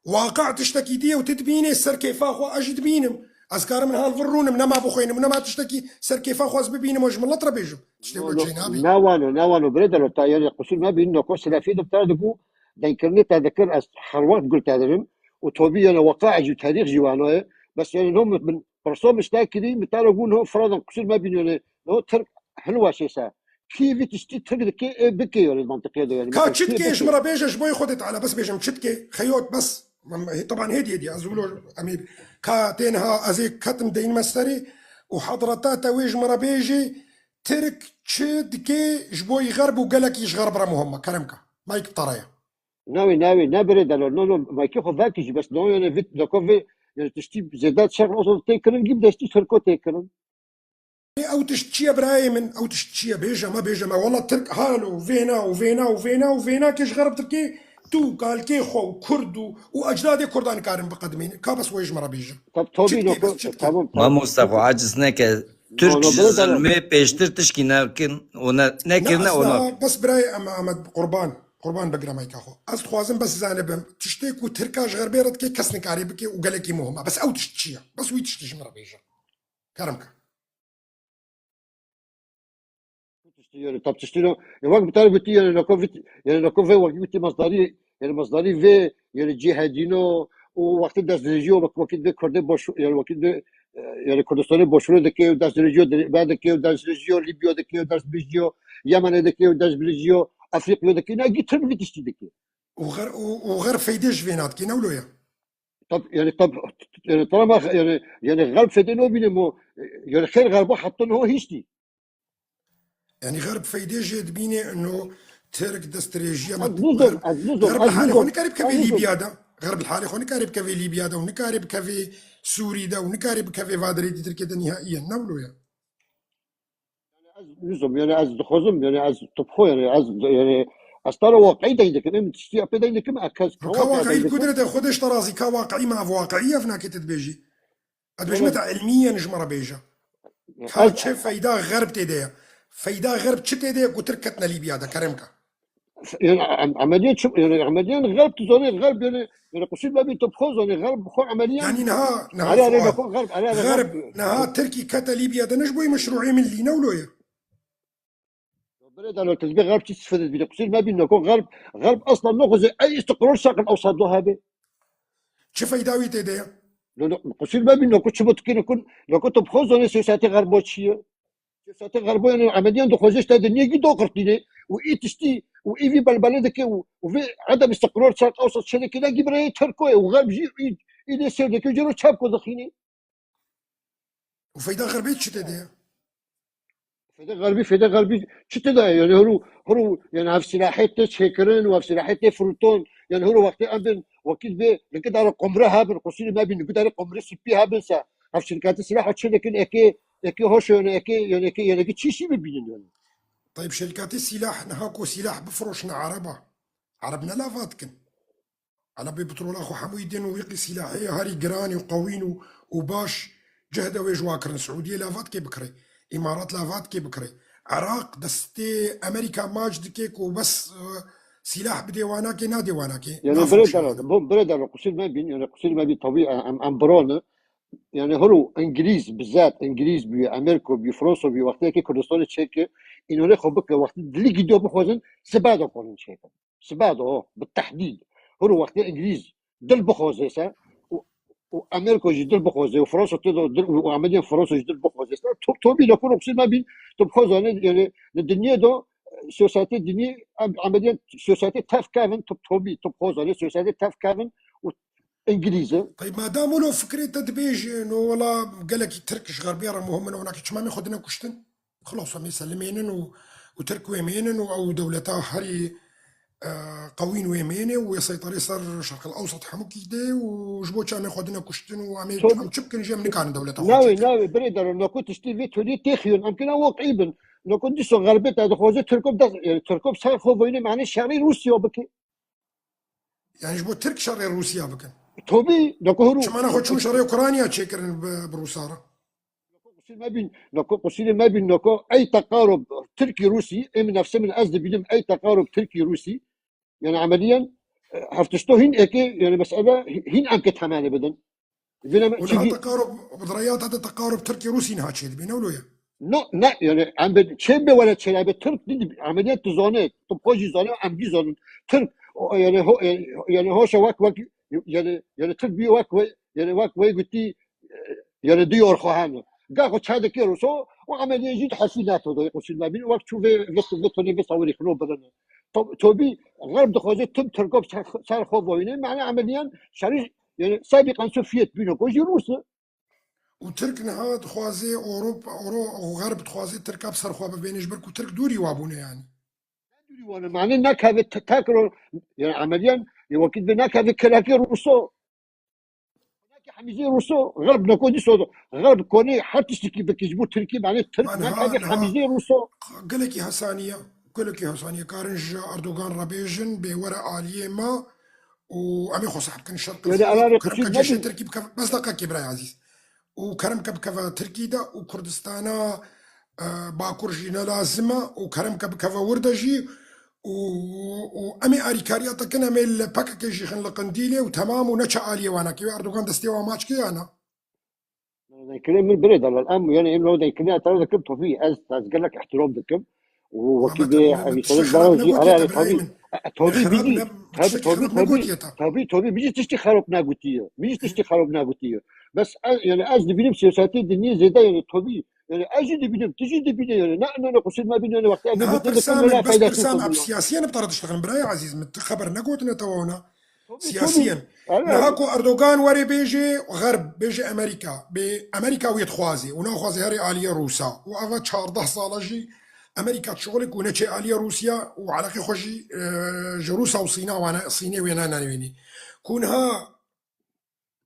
Waqe tiştekî dî ye û tu dibînê ser kêfa xwe, ez jî dibînim. Ez karim niha li vir rûnim, nema bixwînim, nema tiştekî ser kêfa xwe ez bibînim û ji milet re bêjim. Tiştê wilo çênabî. Ne wano, ne wano, birê delo, ta yani qusûr mebîn, noko Selefî de te digo, dengkirinê te dikir, ez her wext gul te dirim. Û tobî yani weqaê jî, tarîx jî wano ye. Bes yani no min, min pirso min ji te kirî, min te re got, no firadan qusûr mebîn yani, no Tirk hilweşê se. kî vî tiştî Tirk dike, ê bike, yani mantiqê de, yani. Ka çi dike, ji min re bêje, ji boyê Xwedê Teala, bes bêjim çi dike, xeyot, bes. Em, he, teban hêdî hêdî, ez wilo, em ê, ka tê niha, ez ê ketim deynime serê û hedreta te wê ji min re bêjê, Tirk çi dike ji bo yî Xerb û gelekî ji Xerb re muhim e, kerem ke. Mayk bi te re ye. Navê, navê, ne birê delal, no, no, maykê xwe vekî jî, bes no, yani, vit, dako vê, yani, tiştî zêde şer olsun tê kirin, gî bi destî Tirko tê kirin. Ê, ew tişt çi ye birayê min? Ew tişt çi ye? Bêje me, bêje me. Wela Tirk halo, vêna û vêna û vêna û vêna ke ji Xerb Tirkê, tu, kalkê xwe û Kurd û, û ecdadê Kurdan nikarin biqedimînin. Ka bes wê ji me re bêje. Tab-, tabî çi dike, noko-, bes çi dike? Tamam, tamam. Mamoste xwe aciz neke. Türk ji zilmê pêştir tişkî nekin û ne, nekirine û nakin. Bes birayê em, em qurban, qurban bigire mayka xwe. Ez dixwazim bes zanibim. Tiştê ku Tirka ji Xerbê re dike kes nikarê bike û gelekî muhim e. Bes ew tişt çi ye? Bes wî tiştî ji min re bêje. Kerem ke. Tiştî, yani, tab tiştî no. Ya wek bi te re gotî, yani, nako vit, yani, nako vê wekî gotî masdarî, yani, masdarî vê, yani, cihadîno û wextê destdirêjî yo, wek-, wekî vê Kurdê boş, yani, wekî vê, e, yani, Kurdistanê boşûrê dike û destdirêjî yo, Dêrbe dike û destdirêjî yo, Lîbya dike û destdirêjî yo, Yemenê dike û destdirêjî yo, Efrîqya dike, ne, gî Tirk vî tiştî dike. Û Xer-, û, û Xerb feydê ji vê nadike, ne wilo ye? Tab-, yani, tab-, yani, tamam, yani, yani, Xerb fedê nobîne mo, yani, xêr Xerbo heta niho hiştî. Yani, Xerb feydê jê dibîne, no Tirk destdirêjiya me. Ez nizom, ez nizom, Xerb li halê xwe nikarê bikeve Lîbya de. Xerb li halê xwe nikarê bikeve Lîbya de û nikarê bikeve Sûrî de û nikarê bikeve vadirê dî Tirkiye de nihaiyen. Ne wilo ye? Ez nizom, yani, ez dixwazim, yani, ez topxo, yani, ez, yani, ez tara waqiî deyn dikim, em tiştî pê deyn dikim, ez kes. Ka waqiî li ku dire de, Xwedê ji te razî, ka waqiî me, ev waqiî ev nakê te dibêjî. Ez dibêjim te ilmiyen ji me re bêje. Ka çi feyda Xerb tê de ye? Feyda Xerb çi tê de ye ku Tirk ketine Lîbya de, kerem ke? Yani, em-, emeliyen çi, yani, emeliyen Xerb tu zanî, Xerb, yani, yani, qusîr me bî tu bi xwe zanî, Xerb bi xwe emeliyen. Yani, niha, niha, Fuat. Xerb, niha Tirkî kete Lîbya de ne ji bo yî meşrûê milî ne wilo ye? Birê dano, tu dibê Xerb çi sifir dibîne? Qusîr me bî noko Xerb, Xerb asla naxwaze ey îstiqrar şaqil ew sado hebe. Çi feyda wî tê de ye? No, no, qusîr me bî noko çi bo tu kê noko, noko tu bi xwe zanî siyaseta Xerbo çi ye? Siyaseta Xerbo, yani, emeliyen dixwaze ji te dinyê gî doqirtîne û î tiştî û î vî belbelê dike û, û vê edem îstiqrar şaq ew sado çênekê ne gî birayê Tirko ye û Xerb jî î, î lê sêr dike û cêro çap ku dixîne. Û feyda Xerbê çi tê de ye? Feyda Xerbî, feyda Xerbî çi tê de ye? Yani, huru, huru, yani, hevsilahê tê çêkirin û hevsilahê tê firotin. Yani, huru wextê em bên wekî bê, nike dara qumre hebin, qusîrê me bî, nike dara qumre spî hebin se. Hevşirkatî silah çênekin, eke, eke hoş, yani, eke, yani, eke, yani, eke çî şî bibînin, yani. Tayb, şirkatê silah, niha ku silah bifiroşine Ereba. Ereb ne lava dikin. Elebê petrola xwe hemûyî dên û wî qî sîlahê herî giranî û qewîn û, û baş cih de wê ji wa kirin. Siûdiyê lava dike bikirê. Îmarat lava dike bikirê. Iraq destê Amerîka maç dike ku bes, e, sîlah bidê wanakê, nadê wanakê. Yani, birêdar, bu, birêdar, qusîr me bîn, yani, qusîr me bî, tabî, em, em birone. Yani, huru Îngilîz, bizat Îngilîz bî, Amerîko bî, Fransa bî, wextê ki Kurdistanê çêke, înonê xwe bike, wextê dilî gidiyo bixwazin, siba de konin çêkin. Siba de, ho, bi tehdîd. Huru wextê Îngilîz dil bixwaze se, û, û Amerîka jî dil bixwaze, û Fransa tê de dil, û amediyen Fransa jî dil bixwaze se, to-, tobî de ku qusîr me bîn, tu bixwazane, yani, li dinyê de, e, siyasete dinyê, em-, amediyen siyasete tev kevin, tu-, tobî, tu bixwazane siyasete tev kevin û Îngilîz e. Tayb, madam wilo fikrê te dibêje, no wela gelekî Tirk ji Xerbê re muhim in, ona ki çima me xwe dine kuştin? Xilas, em ê selimênin û, û Tirk wê mênin û ew dewleta herî, e, qewîn wê mêne û wê seytarê ser Şerqil Ewsat hemûkî dê û ji bo çi em ê xwe dine kuştin û em ê, em çi bikin jî em nikarin dewleta xwe çêkin. Navê, navê, birêdaro, noko tiştî vê tolî têxiyon, em kina weqî bin. Noko dîso Xerbê te dixwaze Tirko bi dest, yani, Tirko bi ser xwe voyne, mane şerê Rûsya bike. Yani ji bo Tirk şerê Rûsya bikin. Tobî, noko huru. Çima ne xwe çûn şerê Ukrayna çêkirin bi, bi Rûsa re? Qusîr me bîn, noko qusîrê me bîn, noko ey teqarob Tirkî Rûsî, ê min nefsê min ez dibînim ey teqarob Tirkî Rûsî. Yani emeliyen, e, heftişto hîn eke, yani mesele hîn em ke temelê bidin. Vîna me, û niha çîkî teqarob, bi raya te de teqarob Tirkî Rûsî niha çêdibî, ne wilo ye? No, ne, yani, em bi çê be wele çênabe Tirk din, emeliyen tu zane, tu xwe jî zane, em jî zanin. Tirk, o, yani, ho, yani, yani, hoşa wek, wek, yani, yani, Tirk bî wek, wek, yani, wek, wek gotî, e, yani, diyor xwe hene. Ga xwe çadeke Rûso, û emeliyan jî di hesî NATO de, Qusûr Mebîn, wek çû vê, vê, vê tonê vê sawirî xino birine. To-, Tobî, Xerb dixwaze tim Tirko ser, ser xwe vayîne, mane emeliyan şerî, yani, sebîqen Sovyet bîne, ku jî Rûs e. Û Tirk niha dixwaze Ewropa, Euro-, û Xerb dixwaze Tirka bi ser xwe bibêne, ji ber ku Tirk dûrî wa bûne, yani. Dûrî wane, mane nakeve te-, tekrar, yani, emeliyan, ya wekî be nakeve kelekê Rûso. Nakeve hemîzê Rûso, Xerb neko dîso, Xerb konê her tiştekî bike ji bo Tirkî, mane Tirk nakeve hemîzê Rûso. Gelekî hesaniye, gelekî hesaniye. Karin ji Erdogan re bêjin, bê were aliyê me û em ê xwe seh bikin şer. Yani, qilfê, kerem ke cêşê Tirkî bikeve, bes deqekê birayê ezîz. Û kerem ke bikeve Tirkî de û Kurdistana, e, Bakur jî ne lazim e û kerem ke bikeve wir de jî û, û em ê alîkariya te kin, em ê li P K K jî xin li Qindîlê û temam û neçe aliyê wana. Kê wê Erdogan destê wan maç kê ya na? Kirê min birê delal. Em, yani, em lo de kirê, ez dikim, tabii, ez, ez gelek ihtiram dikim. Û wekî bê, em, Tobî, ara, ara, Tobî, Tobî, bînî, Tobî, Tobî, Tobî, Tobî, Tobî, bijî tiştî xerab negotiye. Bijî tiştî xerab negotiye. Bes ez, yani, ez dibînim siyasetê dinyê zêde, yani, Tobî, yani, ez jî dibînim, tu jî dibîne, yani, ne, ne, ne, qusur me bîn, yani, wextê ez, niha, pirsa min, bes pirsa min, siyasiyen bi te re diştixin, birayê ezîz min, tu xeber negotine te wana. Siyasiyen. Niha ku Erdogan were bêje Xerb, bêje Amerîka, bê Amerîka wê dixwaze û naxwaze herê aliyê Rûsa. Û eva çardeh sala jî Amerîka dişixulê ku neçe aliyê Rûsya û eleqê xwe jî, e, ji Rûsa û Sîna wane, Sînê wê ne, nenewênî. Ku niha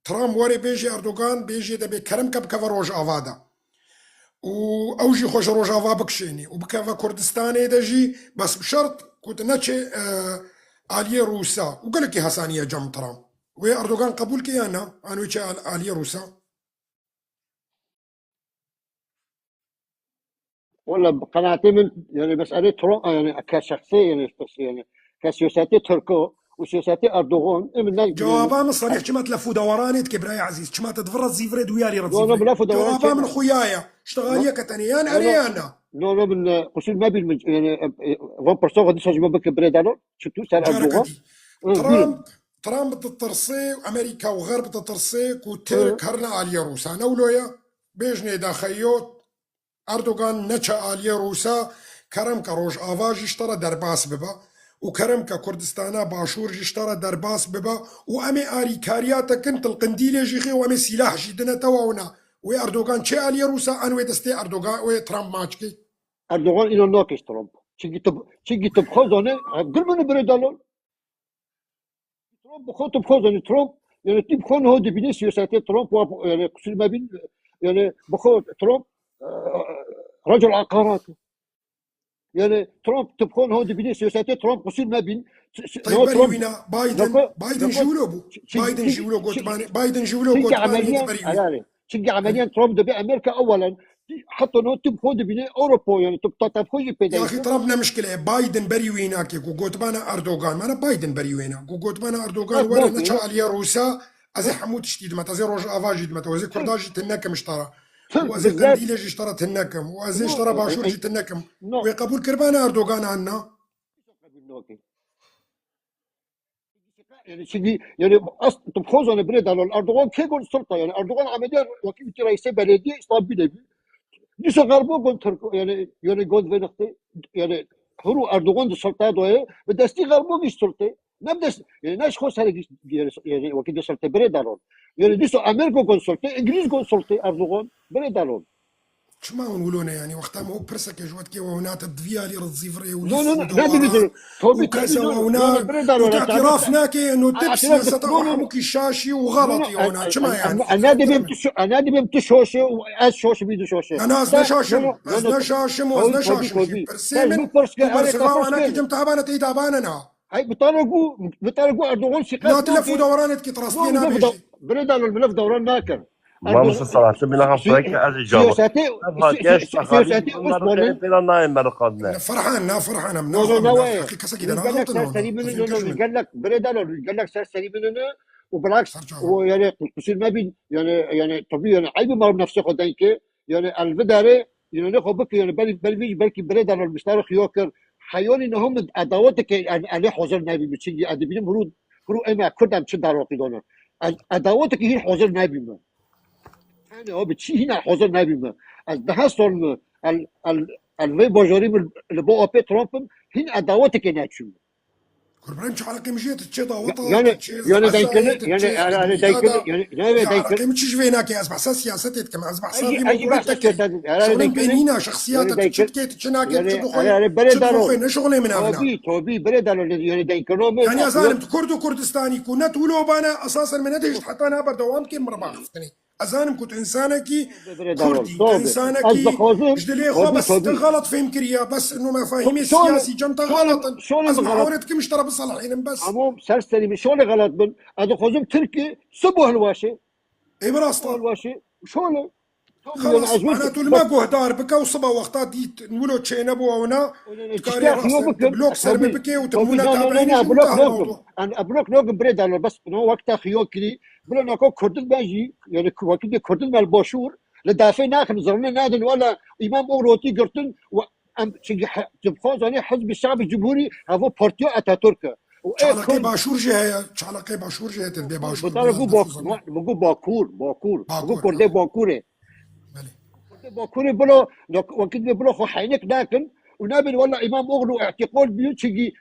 Trump were bêje Erdogan, bêje de bê kerem ke bikeve Rojava de. Û ew jî xwe ji Rojava bikişênî û bikeve Kurdistanê de jî, bes bi şert ku tu neçê, e, aliyê Rûsa û gelekî hesaniye cem Trump. Wê Erdogan qebûl ke ya na? An wê çe al-, aliyê Rûsa? Wala bi qenaetê min, yani, meselê Trump, yani, ke şexsê, yani, yani, ke siyasetê Tirko û siyasetê Erdogan, ê min ne. Cewaba min serîh, çima tu lef û dewaranê dike, birayê ezîz? Çima tu di vir re zîvirê di wî alî re zîvirê? No, no, bi lef û dewaran. Cewaba min xwe ya ye. Ji te aliyeke tenê, yan ê yan na? No, no, min, e, qusûr mebîn min, yani, e, e, van pirsa xwe dîsa ji min bike birê Delal. Çi tu ser Erdogan? Trump, Trump ditirsê, Amerîka û Xerb ditirsê ku Tirk herine aliyê Rûsa. Ne wilo ye? Bêjnê de xeyot. Erdogan neçe aliyê Rûsa, kerem ke Rojava jî ji te re derbas bibe û kerem ke Kurdistana Başûr jî ji te re derbas bibe û em ê alîkariya te kin, til Qindîlê jî xê û em ê sîlah jî dine te, wa wina. Wê Erdogan çê aliyê Rûsa, an wê destê Erdogan, wê Trump maç kê? Erdogan înan nake ji Trump. Çinkî tu, çinkî tu bi xwe zane, gul min û birê Delal. Trump bi xwe, tu bi xwe zanî, Trump, yani, tu bi xwe niha dibînî siyasetê Trump wa, yani, qusûr mebîn, yani, bi xwe Trump, e, racul aqarat. Yani, Trump, tu bi xwe niha dibînî siyasetê Trump, qusûr mebîn. Tayyip berî wîna, Biden, Biden jî wilo bû. Biden jî wilo gotmanê, Biden jî wilo gotmanê berî wîna. Çinkî emeliyan Trump dibe Amerîka ewelen, heta no tu bi xwe dibînî Ewropa, yani, tu bi tata bi xwe jî pêdayî. Yaxî Trump ne mişkile ye. Biden berî wî nake ku gotmana Erdogan, mana Biden berî wê na. Ku gotmana Erdogan were neçe aliyê Rûsa, ez ê hemû tiştî dime te, ez ê Rojava jî dime te, ez ê Kurda jî tune kim ji te re. Û ez ê Qendîlê jî ji te re tune kim. Û ez ê ji te re Başûr jî tune kim. Wê qebûl kiribana Erdogan an na? Yani, çinkî, yani, as-, tu bi xwe zanî, birê Delal, Erdogan kê got sulta, yani, Erdogan amediya wekî wekî reîsê belediyê Îstanbulê bî. Dîsa Xerbo got Tirk, yani, yani, got vê nextê, yani, huru Erdogan di sulta doye, bi destî Xerbo giş sultê. Ne bi dest, yani, ne ji xwe serê giş, yani, yani, wekî di sultê, birê Delal. Yani, dîsa Amerîka got sultê, Îngilîz got sultê Erdogan, birê Delal. Çima hûn wilo ne, yanî wexta me wek pirseke ji we dike, we wina te di vî alî re dizîvirê û lîst û dewara û kesa we wina û te îtiraf nake, no te bi siyaseta we hemûkî şaşî û xeletî wina. Çima yanî? Ez nedibêm tu şaş e û ez şaş bî, tu şaş e. Na, na, ez ne şaş im. Ez ne şaş im û ez ne şaş im jî. Pirsê min, tu bersiva wana kî cem te hebane, te îdabane na. Hey, bi tane ku, bi tane ku Erdogan şikayet nake. Ya, tu lef û dewran et ki, tu rastiyê nabêjî. Birê Delal, min lef dewran nakir. Mamoste Salah, tu bîna xwe fireke ez ê cevab. Siyasetê, siyasetê Osman'ın pêra nayên beriqandine. Ferhan, na Ferhan em, na Ferhan, na Ferhan. Heqî kesekî de naxeltin. Gelek ser serî min ne, gelek, birê Delal, gelek ser serî min ne û bilaks, û yani, qusur mebîn, yani, yani, tabii yani, eybi marum nefsê xwe denke, yani, elvidarê, yani, ne xwe bike, yani, belki, belki, belki birê Delal miştarê xiyo kir. Heyonî niha min edaweteke, yani, hozir nebî min. Çinkî ez dibînim huru, huru ema Kurd em çi darokî donin. Ez edawetekî hîn hozir nebî min. Yani, abi, çi hîna hozir nebî min. Ez daha sal mi, El, el, el vê bajarî min li bo apê Trump im, hîn ez daweteke neçûm. Kurbanê çi eleqê min jê, tu çê daweta, yani, tu çê yani ezayê, denkirî, tu yani, çê yani, yani, edebiyata, denkirî, yani, yani, ya denkirî. Eleqê min çi ji vê nake, ez behsa siyasetê dikim, ez behsa vî mewdûyê dikim. Şonin bênîna şexsiyata, yani, tu çi dike, tu çi nake, tu çi dixwî, yani, çi dixwî, ne şixulê min avêna. Tabii, tabii, bire dalo, yani, denkirî. Yani, ez zanim, tu Kurd û Kurdistanî ku ne tu wilo bane, esasen min nedihişt heta ne berdewam kê min re baxiftinê. Ez zanim ku tu insanekî Kurdî, tu insanekî ji dilê xwe, bes te xelat fêm kiriye, bes no mefahîmê siyasî cem te xelat in. Ez mehawret kim ji te re biselahînim bes. Tamam, ser serî min, şolê xelat bin. Ez dixwazim Tirkî sibo hilwaşê. Ê bi rast e. Hilwaşê. Şolê. Xelas, mana tu li me guhdar bike û siba wexta dît wilo çênebû ewna, dikarî rast e, blok ser min bike û tu bûne tabeynî ji min te hilawdo. Blok nokim birê dalo, bes no wek te xiyo kirî. Bila naka Kurdin me jî, yani wekî dê Kurdin me li başûr, li dafê naxin, zirnê nadin, wela Îmam Oxlû hotî girtin û em, çünkü he-, tu bi xwe zanî Hizbî Şabî Cumhurî heva partiya Atatürk e. Û ê Kurd. Çalakê başûr jî heye, çalakê başûr jî heye, tên bê başûr. Bi dara bû Bakur, Bakur, Bakur. Bû Kurdê Bakurê. Belê. Kurdê Bakurê bila, wekî dê bila xwe heynik nakin û nabên wela Îmam Oxlû îtîqol bîyo, çünkü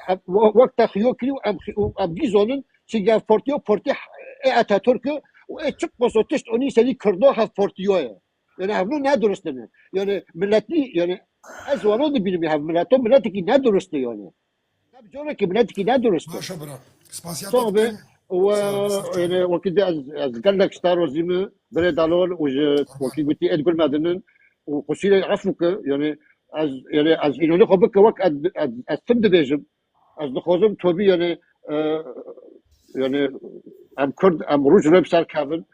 em, we-, wek te xiyo kirî û em xi-, û em gî zonin, çi gel partiyo, partiya ê Atatürk û ê çi qoso tişt onî serî Kurdo hev partiyo ye. Yani hevno ne durust ne. Yani milletî, yani ez wano dibînim hev milleto, milletekî ne durust ne yani. Ne bi corekî milletekî ne durust ne. Başa bira. Spasiya te dikim. Sağ ol. Sağ ol, sağ ol. Yani wekî de ez, ez gelek ji te razî me, birê Dalol û ji wekî gotî êd gul me dinin û qusîrê efû ke, yani ez, yani ez înonî xwe bike wek ez, ez, ez tim dibêjim. Ez dixwazim tobî, yani, e, yani em Kurd, em roj re bi ser kevin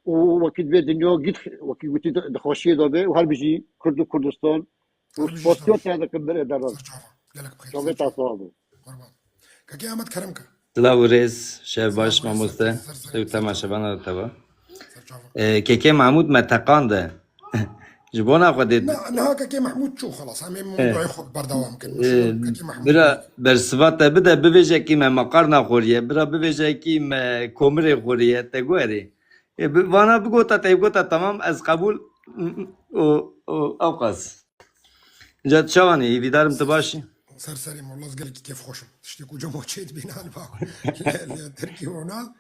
û wekî divê dinya gît, wekî gotî di-, di xweşiyê de be û her bijî Kurd û Kurdistan. Her bijî. Spasiya te dikim birê Dalol. Ser çava. Gelek bi xêr. Çavê te sax be. Qurban. Kakê Ahmet kerem ke. Silav û rêz, şev baş mamoste. Ser, ser, ser, ser. Ew temaşevana te be. Ser çava. E, Kekê Mahmûd me teqande. Ji bona Xwedê. Na, niha Kekê Mahmûd çû, xelas. Em ê mewduê xwe berdewam kin. E, Kekê Mahmûd. Bira, bersiva te bide, bivêje kî me maqarna xweriye. Bira, bivêje kî me komirê xweriye. Te guherî. E, bi-, vana bigota, te gota, tamam, ez qebûl. O, o, ewqas. Ca çawan î, hîvîdarim tu baş î. Ser serê molla, ez gelekî kêfxweş im. Tiştê ku cem çê dibîne li ba. Li, li Tirkî ona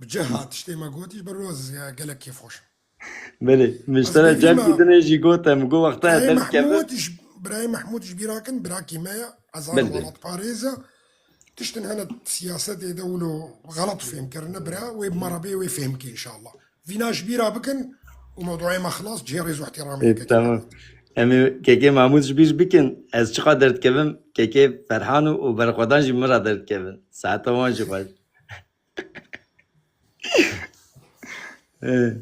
bi cih hat, tiştê me gotî, ji ber wê ez gelek kêfxweş im. Belê, min ji te re cem ki dinê jî got, em got wexta heye dest keve. Birayê Mehmûd ji bîra kin, birakî me ye, ezana welatparêz e. Tiştin hene siyasetê de wilo xelet fêm kirine bira, wê bi me re bê, wê fêm ke înşallah. Vîna ji bîra bikin û mewduê me xilas, cihê rêz û ihtiramê. E, tamam. Em ê Kekê Mahmûd ji bîr bikin. Ez çiqa derdikevim, Kekê Ferhan û, û Berxwedan jî min re derdikevin. Saeta wan jî xweş. E,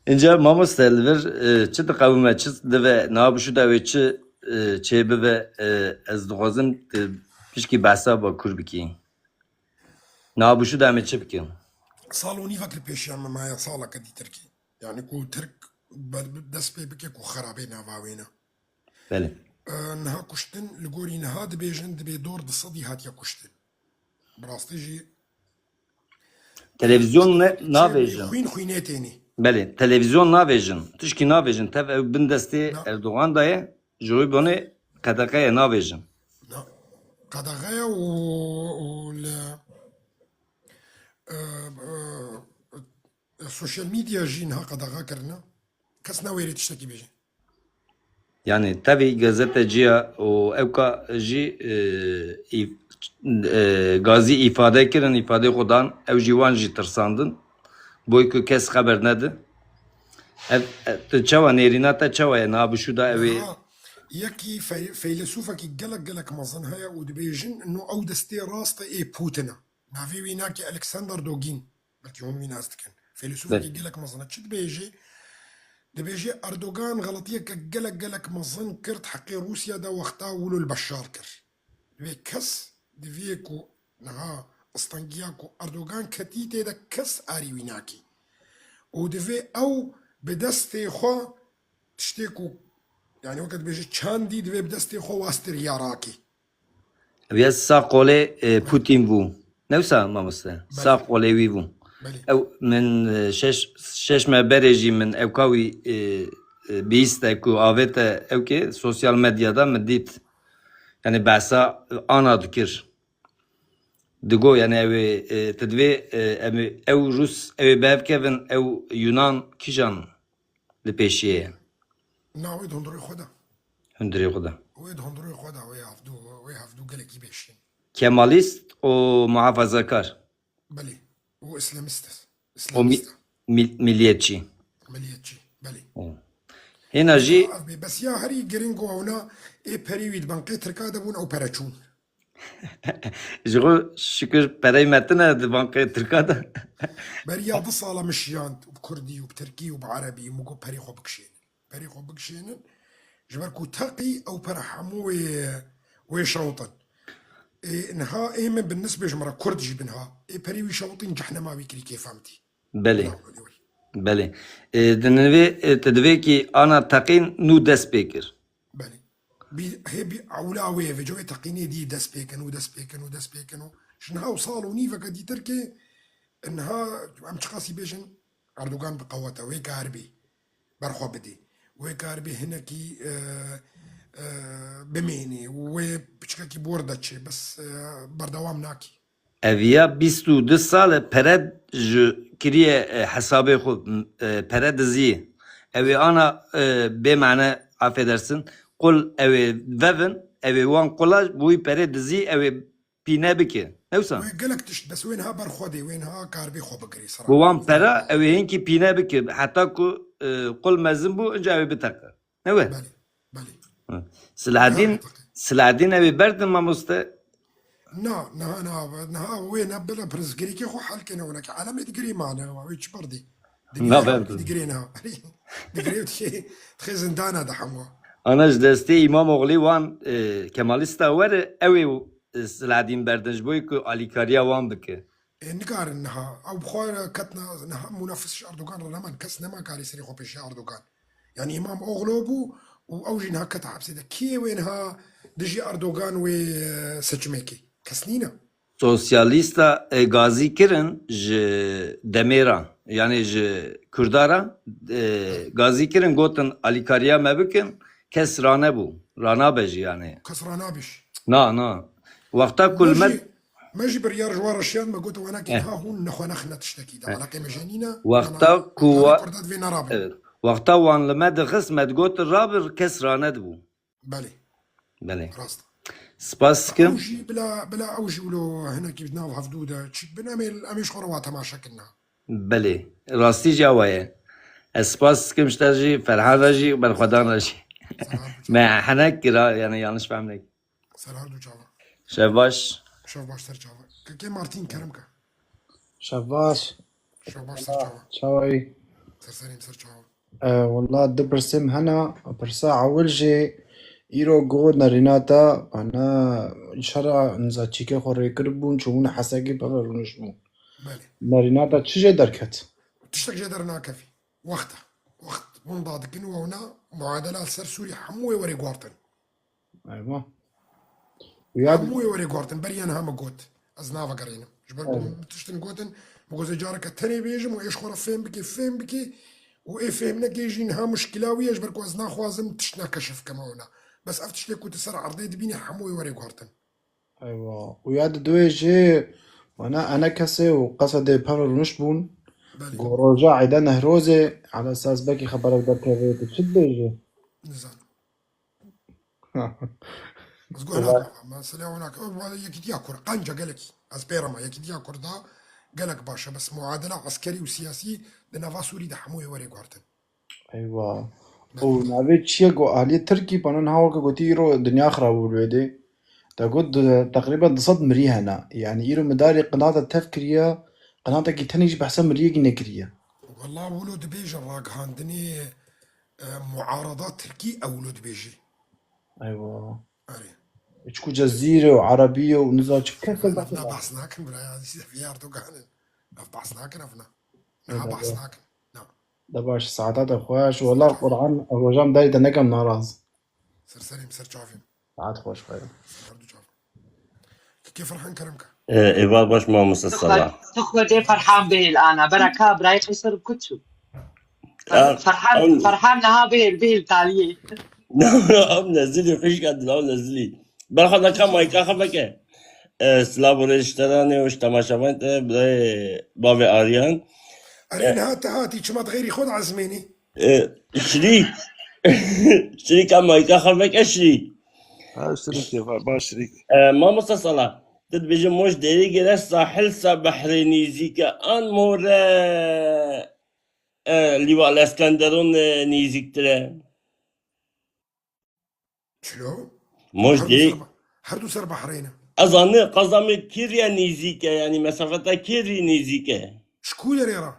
Înca mamoste li vir, e, çi diqewime, çi dive, niha bişû de wê çi, e, çê bibe, e, ez dixwazim, e, pişkî behsa Bakur bikî. Niha bûşû de em ê çi bikin? Sal û nîvek li pêşiya me maye, saleke dîtir kî. Yani ku Tirk ber-, dest pê bike ku xerabê nava wê ne. Belê. E, niha kuştin, li gorî niha dibêjin, dibê dor du sedî hatiye kuştin. Bi rastî jî televîzyon ne, navêjin. Xwîn, xwînê tênî. Belê, televîzyon navêjin. Tişkî navêjin. Tev ew bin destê Erdogan de ye. Ji wî bonê qedexe ye, navêjin. Na. Qedexe ye û, û li, e, e, sosyal medya jî niha qedexe kirine. Kes newêrê tiştekî bêje. Yani tevî gazeteciya û ewka jî, e, îf-, e, gazî îfade kirin, îfadê xwe dan, ew jî wan jî tirsandin. Boy ku kes xeber nedi. Ev, e, tu çawa nêrîna te çawa ye? Niha bişû da ew ê. Niha yekî fey-, feylesûfekî gelek gelek mezin heye û dibêjin, no ew destê rast e ê Putin e. Navê wî nake Alexander Dogin. Belkî hûn wî nas dikin. Feylesûfekî gelek mezin e. Çi dibêjê? Dibêjê Erdogan xeletiyeke gelek gelek mezin kir, heqê Rûsya de wexta wilo li Beşar kir. Divê kes, divê ku niha istengiya ku Erdogan ketî tê de kes arî wî nakî. Û divê ew bi destê xwe tiştê ku, yani weke dibêje çandî, divê bi destê xwe wastiriya rakî. Ev ya sa qolê, e, Putin bû. Ne wisa mamoste? Belê. Sa qolê wî bû. Belê. Ew min, e, şeş, şeş me berê jî min ewka wî, e, e, bihîste ku avête ew kê sosyal medyada min dît. Yani behsa ana dikir. Digo yani ew ê, e, tu divê, e, em ê, ew Rûs, ew ê bi hev kevin, ew Yunan kîjan li pêşiyê ye? Na, wê di hundirê xwe de. Hundirê xwe de. Wê di hundirê xwe de, wê hevdû, wê hevdû gelekî bêşîn. Kemalîst û muhafazakar. Belê. Û îslamîst e. O mi-, îslamîst e. Mil-, milliyetçî. Milliyetçî, belê. Hı. Hêna jî ev bê, bes ya herî giring û ewna ê perî wî di bankê Tirka de bûn, ew pere çûn. Ji xwe şikir perey me tine di bankê Tirka de. Beriya du sala min şiyand û bi Kurdî û bi Tirkî û bi Erebî û min got perê xwe bikişênin. Perê xwe bikişênin. Ji ber ku teqî ew pere hemû wê, wê şewtin. Ê, niha ê min bin nisbê ji min re Kurd jî bin ha. Ê perê wî şewtîn cehnema wî kirî kêfa min tî. Belê. Belê. E, di nivê, e, tu divê kî ana teqîn nû dest pê kir. Belê. Bî, hê bî ewla wê ve, cewê teqînê dî dest pê kin û dest pê kin û dest pê kin û ji niha û sal û nîveke dîtir kê niha em çiqasî bêjin Erdogan bi qewet e, wê kar bê berxwe bidê. Wê kar bê hinekî, e, e, bimênê. Wê piçkekî bor de çê, bes, e, berdewam nakê. Eviya bîst û du sal e pere ji kiriye, e, hesabê xwe, m-, e, pere dizî. Ew ê ana, e, bê mane, affedersin, qul ew ê vevin, ew ê wan qula bi wî perê dizî, ew ê pîne bike. Ne wisa? Wê gelek tişt, bes wê niha ber xwe dê, wê niha kar bê xwe bigirê sera. Bi wan pera ew ê hinkî pîne bike. Heta ku, e, qul mezin bû, inca ew ê biteqe. Ne we? Belê, belê. Hı. Silahedîn, Silahedîn ew ê berdin mamoste? Na, niha, niha, niha wê ne bila pirsgirêkê xwe hel kene wina ki alemê digirê mane, wê çi berdê? Digirê, Na berdin. Digirê niha. Digirê dixê, dixê zindana de hemû. Ana ji destê Îmamoglî wan, e, Kemalîsta were, ew ê, e, Silahedîn berdin ji bo ku alîkariya wan bike. Ê, nikarin niha. Ew bi xwe re ketna, niha munafis ji Erdogan re neman. Kes nema karê serê xwe pêşiya Erdogan. Yani Îmam Oxlo bû û ew jî niha kete hepsê de. Kê wê niha dijî Erdogan wê, e, seçimê kê? Kes nîne. Sosyalîsta, e, gazî kirin ji demê re, yani ji Kurda re, e, gazî kirin, gotin alîkariya me bikin, kes ranebû. Ranabe jî yani. Kes ranabî jî. Na, na. Wexta ku li me jî, me jî biryar ji wan re şiyand, me got, "Wana kî Eh. niha hûn nexwe nexine tiştekî de. Eh. Eleqê me jê nîne." Wexta Wana ku wa-, Kurda divê nerabin. Evet. Wexta wan li me dixist, me digot, "Rabir", kes ranedibû. Belê. Belê. Rast. Spas dikim. Ew jî bila, bila ew jî wilo hinekî bi nav hevdû de çîk bin, em ê, em ê ji xwe re wa temaşe kin niha. Belê. Rastî jî awa ye. Ez spas dikim ji te jî, Ferhan re jî, berxwedan re jî. Sağ ol. Me henek kira, yani yanlış fehm nekir. Ser her du çava. Şev baş. Şev baş ser çava. Kekê Martin, kerem ke. Şev baş. Şev baş ser çava. Çawayî. Ser serîm ser çava. E, wela du pirsêm hene. Pirsa ewil jî îro go nerîna te, ana şera nizaçîkê xwe rêkir bûn, çûbûn Hesekî peve rûnişt bûn. Belê. Nerîna te çi jê derket? Tiştek jê dernakevî. Wext e. Wext hûn dadikin û ewna muadela li ser Sûrî hemû wê werê guhartin. Eywa. Û ya Hemû wê werê guhartin. Beriya niha me got. Ez navegerînim. Ji ber ku Evet. min tiştin gotin, min got, "Ez careke tenê bêjim û ê ji xwe re fêm bike, fêm bike û ê fêm neke jî niha muşkila wî ye, ji ber ku ez naxwazim tişt nekeşif keme wina." Bes ev tiştê ku tu ser erdê dibînî hemû wê werê guhartin. Eywa. Û ya di duwê jî, wana ene kesê û qesedê pevre rûnişt bûn. Belê. Go roja Eyda Nehrozê, ala esas belkî xeberek derkeve, tu çi dibêjî? Nizanim. Ez guh Eva- nakim. Mesela wana ke, ev yekîtiya Kurd, qenca gelekî. Ez pê re me, yekîtiya Kurda gelek baş e. Bes muadela eskerî û siyasî di nava Sûrî de hemû yê werê guhartin. Eywa. Û navê çi ye ku aliyê Tirkî, bana niha weke gotî îro dinya xirab bû li wê dê. Te got di, teqrîben du sed mirî hene. Yani îro midarê qinata tev kiriye, qinatekî tenê jî behsa miriyekî nekiriye. Wela wilo dibêjin ragihandinê, e, muarada Tirkî ew wilo dibêjî. Eywa. Erê. Çiku Cezîre û Erebî ye û niza çi kes Ev na behs nakin bira ya, zî vî Erdogan in. Ev behs nakin ev na. Niha Evet, behs evet. nakin. Na. De baş, saeta te xweş. Wela Quran, rojan darî te nekem naraz. Ser serê min, ser çavê min. Saet xweş xwe. Ser her du çav. Kekê Ferhan kerem ke. Ee, êvar baş mamoste Sala. Tu xwe dê Ferhan bê îlana. Bera ka birayê Qeyser bi ku çû? Ferhan, Ferhan niha bihêl, bihêl taliyê. Ew nezilî, xwişka dil, ew nezilî. Berxwe de ka mayka xwe veke. E, silav û rêz ji te re û ji temaşevanên te, birayê bavê Aryan. Erê, niha te hatî, çima di xêrî xwe diezmênî? E, Şirîk. Şirîk, ka mayka xwe veke Şirîk. Ha, Şirîk, baş Şirîk. E, mamosta Sala, tu dibêjî Moj Dêrîgê re sahil sa behrê nîzîk e, an more, e, Lîwa Leskenderon, e, nîzîktir e? Çilo? Moj Dêrî. Her du ser behrê ne. Ez anî, qazamê kî rê nîzîk e, yanî mesafeta kî rê nîzîk e? Ji ku derê re?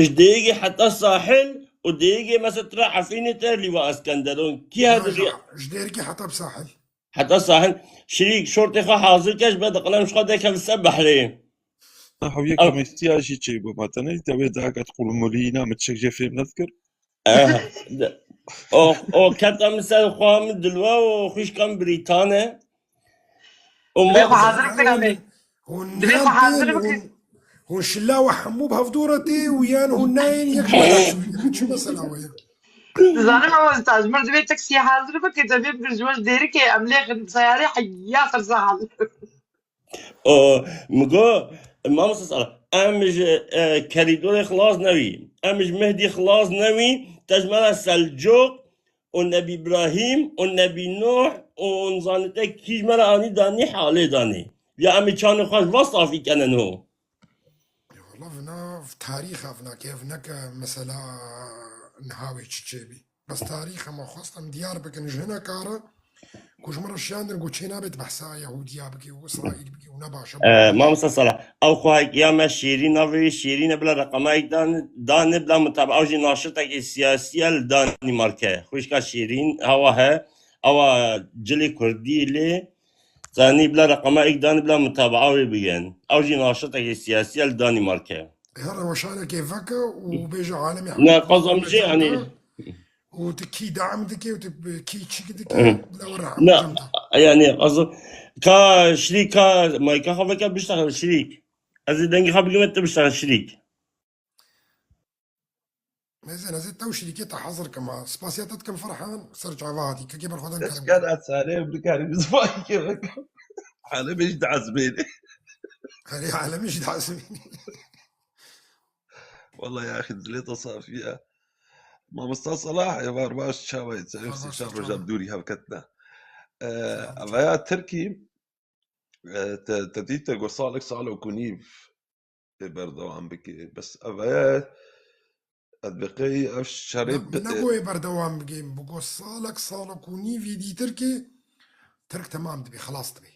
Ji Dêrîgê heta sahil û Dêrîgê mesela tu re Efrînê te Lîwa Eskenderon. Kî her du rê? Ji Dêrîgê heta bi sahil. Heta sahil. Şirîk, şortê xwe hazir ke, ji ber diqilem ji xwe derkeve ser behrê. Ew yek komîstiya jî çêbû, ma te neyî te wê dagek qulmulî îna min çek jê fêm nedikir. Eh, de-, o, o keta min ser xwe min dilwe û xwişka min birîtane. Û Divê ma xwe hazir bikin em ê. Hûn Divê xwe hazir nayên, bikin. Hûn, hûn şila we hemû bi hevdû re tê û yan hûn nayên yek ji we re çû. Çi mesela we ye? Dizanim mamosta, ji mir divê teksiyê hazir bike, te vê bikir ji we ji Dêrikê em lêxin bi seyarê heya xirsa hazir. O, min got, mamosta Sala, em ji, e, Kerîdorê xilas nebî. Em ji Mehdî xilas nebî. Te ji me re Selcûq û Nebî Îbrahîm û Nebî Nuh û nizanî te kî ji me re anî danî halê danî. Ya em ê çanê xwe ji va safî kene niho. Ya wela vina tarîx e, vina kê, vina ke mesela niha wê çi çêbî. Bes tarîx e, me xwest em diyar bikin ji hineka re ku ji min re şiyandin ku çê nabe tu behsa Yehûdiya bikî û Îsraîl bikî û ne baş e. E, mamosta Sala, ew xwe hek ya me Şêrîn navê wî Şêrîn e, bila reqema yek dan, danê bila mutabaa, ew jî naşitekî siyasî ye li Danîmarkê. Xwişka Şêrîn, hewa he, ewa cilê kurdî lê, zanî bila reqema yek danê bila mutabaa wê bigirin. Ew jî naşitekî siyasî ye li Danîmarkê. Her weşanekê veke û bêje alemê Ne, hemû qazam jê, yanî, û tu kî deam dikê û tu bi kî çîk dikê, Hı. bila we re Na, hemû cem te. Yanî, qazam, ka Şirîk, ka mayka xwe veke biştexe Şirîk. Ez ê dengê xwe bigime tu biştexe Şirîk. Mezen, ez ê te û Şirîkê te hazir kim ha. Spasiya te dikim Ferhan, ser çava hatî. Kekê berxwedan Keşke kerem. Destane bikarî bi zimanî kê bikim. Alemê jî diezmênê. Herê alemê jî diezmênê. Wallahî ya axî dilê te safî ye. Mamosta Salah, êvar baş, çawa ye? Êvar baş, çar roja çawa? Dûrî hevketine. Ee, Sağ ol. Evaya Tirkî, e, te, te dî te got salek, salek û nîv ê berdewam bike. Bes evaya, ez bi qey ev şerê Ne, bi, ne e, got ê berdewam bike, bi got salek, salek û nîvî dîtir ki Tirk temam dibe, xelas dibe.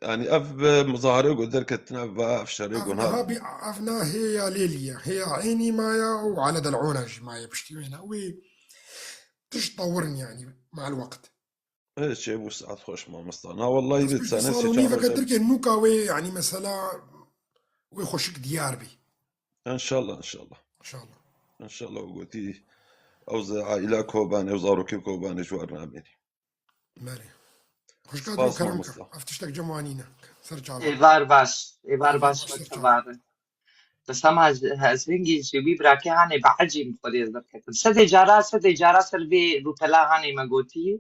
Yanî ev, e, muzahare ku derketin, ev va, ev şerê Ev ku na niha bi, ev na hêya Lêlî ye. Hêya Eynî maye û Ala Del'ûna jî maye piştî wê ne. Wê tişt tewirin yanî, mal weqt. Ê, çêbû saet xweş mamosta. Na wellahî Ez bi piştî sene sal sê û çar nîveke roja. Tirkiyê nûka wê yanî mesela wê xweşik diyar bî. Înşallah, înşallah. Înşallah. Înşallah û gotî ew ze aîla Kobanê, ew zarokê Kobanê ji wer namênî. Belê. Xwişka Spas, dû kerem mamosta. Ev tiştek cem wanî ne. Ser çava. Êvar baş. Êvar baş, Êvar baş, ser çava. Bes hema ez vengî ji wî birakê hanê bi ecî min xwedê ez derketim. Sedê cara, sedê cara ser vê rûpela hanê me gotiye.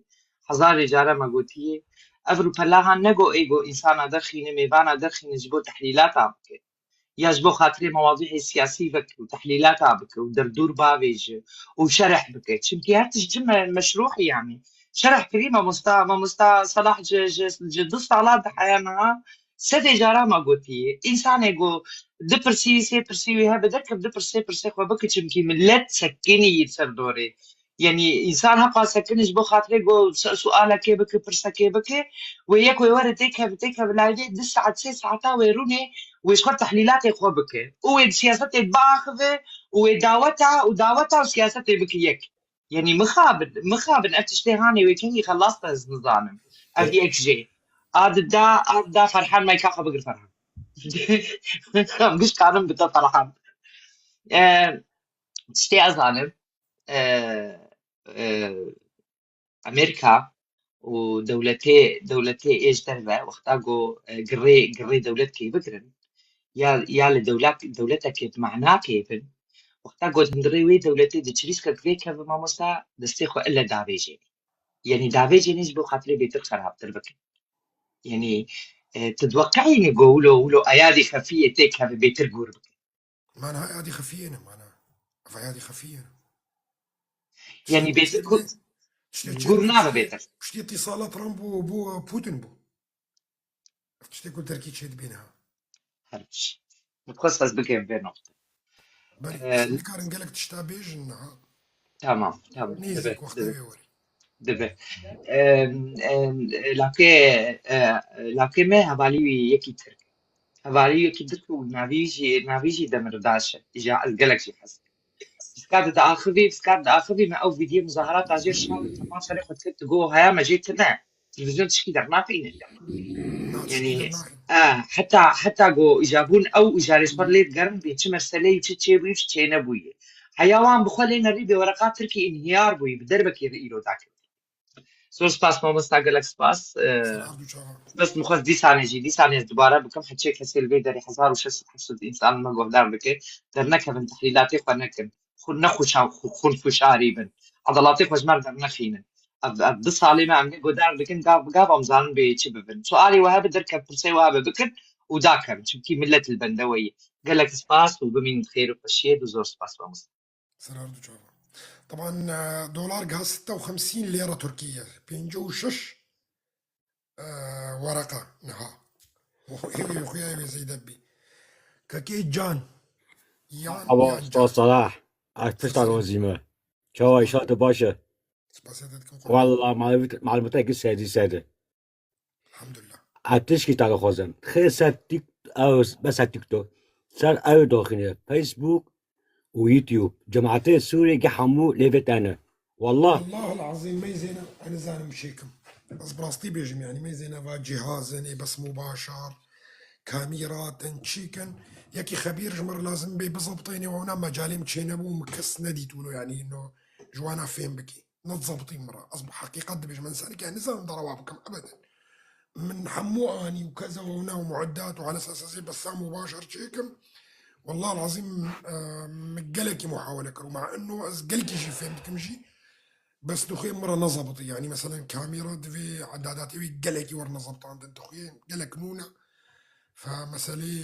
Hezarê cara me gotiye. Ev rûpela han ne go ê go însana derxîne, mêvana derxîne ji bo tehlîlata bike. Ya ji bo xatirê mewazîhê siyasî veke û tehlîlata bike û derdûr bavêje û şerh bike. Çimkî her tişt ji me, meşrûh e yanî. Şerh kirî mamosta, mamosta Salah ji, ji, ji du sala diheya niha sedê cara me gotiye. Însanê ku du pirsî wî, sê pirsî wî hebe derkeve du pirsê, pirsê xwe bike, çimkî milet sekinî yî ser dorê. Yanî însan heqa sekine ji bo xatirê ku se-, sualekê bike, pirsekê bike, wê yek wê were têkeve, têkeve layvê du saet, sê saeta wê rûnê, wê ji xwe tehlîlatê xwe bike. Û wê di siyasetê biaxive û wê daweta û daweta û siyasetê bike yek. Yanî mixabin, mixabin ev tiştê hanê wê kengî xelas be ez nizanim. Ev yek jê. A dida, a dida Ferhan, mayka xwe bigir Ferhan. Em giş kanin bi te Ferhan. E, tiştê ez zanim. E, e, Amerîka û dewletê, dewletê ê ji derve wexta ku, e, girê, girê dewlet kê bigirin, ya, ya li dewlet, dewletekê bi manakê bin, Wexta got hundirê wê dewletê di çirîskek vê keve mamosta destê xwe ile davêjê. Yanî davêjê nê ji bo xatirê bêtir xerabtir bikin. Yanî, e, tu diweqeyî ne go wilo, wilo eyadî xefiyê tê keve bêtir gûr bikin. Mana eyadî xefiyê ne, mana. Ev eyadî xefiyê ne. Yanî bêtir gûr, gûr nabe bêtir. Piştî îtîsala Trump bû, bû Putin bû. Ev tiştê ku derkî çêdibê niha. Her tişt. Min xwest ez bigêm vê noqtê. Belê, Ee, nikarin gelek tişta bêjin niha. Tamam, tamam. Nêzîk Dibe, wextê dibe. Wê werî. Dibe. Em, em, lawkê, e, lawkê me hevalî wî yekî Tirk. Hevalî wî yekî Tirk û navî jî, navî jî Demirdaş e. Îja ez gelek jî hez dikim. Piska di diaxivî, piska di diaxivî me ew vîdyo muzaherata jê şa û temam serê xwe diket, digo, haya me jê tune. Televîzyon tişkî dernaxîne. Yanî, e, heta, heta go îja bûn ew û jarê xwe lê digerin bê çi meseleyî, çi çêbûyî, çi çênebûyî. Heya wan bi xwe lê nerî bê wereqa Tirkî înhiyar bûyî, bi derbekê re îro dakevî. Zor spas mamosta, gelek spas. E, Selamet û çava. Bes min xwest dîsanê jî, dîsanê ez dubare bikim, heçê kesê li vê derê hezar û şeş sed heft sed însan me guhdar dike, dernekevin, tehlîlatê xwe nekin. Xwe ne xweşa-, xwe-, xwinxweşarî bin. Edaletê xwe ji me re dernexînin. Ev, ev du salê me em lê guhdar dikin, gav bi gav em zanin bê çi bibin. Sualê we hebe derkev, pirsê we hebe bikin û dakevin. Çimkî millet li bende we yî. Gelek spas û bimînin bi xêr û xweşiyê. Du zor spas mamosta. Serar du çava. Taban, e, dolar giha site û xemsîn lêra Tirkiye. Pêncî û şeş, e, wereqa niha. Êwê xuya êwê zeyde bî. Kekê Can. Yan, Ava, yan Can. Spas Salah. Ez pişta rozî me. Çawa, îşa te baş e? Spasiya te dikim, qurban. Walla, malûmet-, malûmetekî sedî sed e. Elhamdulillah. Ez tişkî te dixwazim. Xêr ser Tik-, ew, bes ser TikTok. Ser ew doxîne. Facebook û YouTube. Cemaetê Sûriyê gi hemû lê vê te ne. Wallah. Wallahil azîm, meyzêne, ez nizanim çêkim. Ez bi rastî bêjim, yanî meyzêne va cihazin, ê bes mubaşar, kamîratin, çîkin. Yekî xebîr ji min re lazim bê bizebitêne, wewna mecalê min çênebû, min kes nedît wilo, yanî no ji wana fêm bikî. Nedizebitî min re. Ez bi heqîqet dibêjim, ez însanekî nizanim derewa bikim ebeden. Min hemû anî û keza û nav mueddat û ala esasê besa mubaşer çêkim. Wallah lazim, e, min gelekî muhawele kir û ma ino ez gelekî jî fêm dikim jî. Bes dixwê min re nezebitî. Yanî meselen kamera divê edadatê wî gelekî were nezebitandin. Dixwê gelek nûne. Fe meselê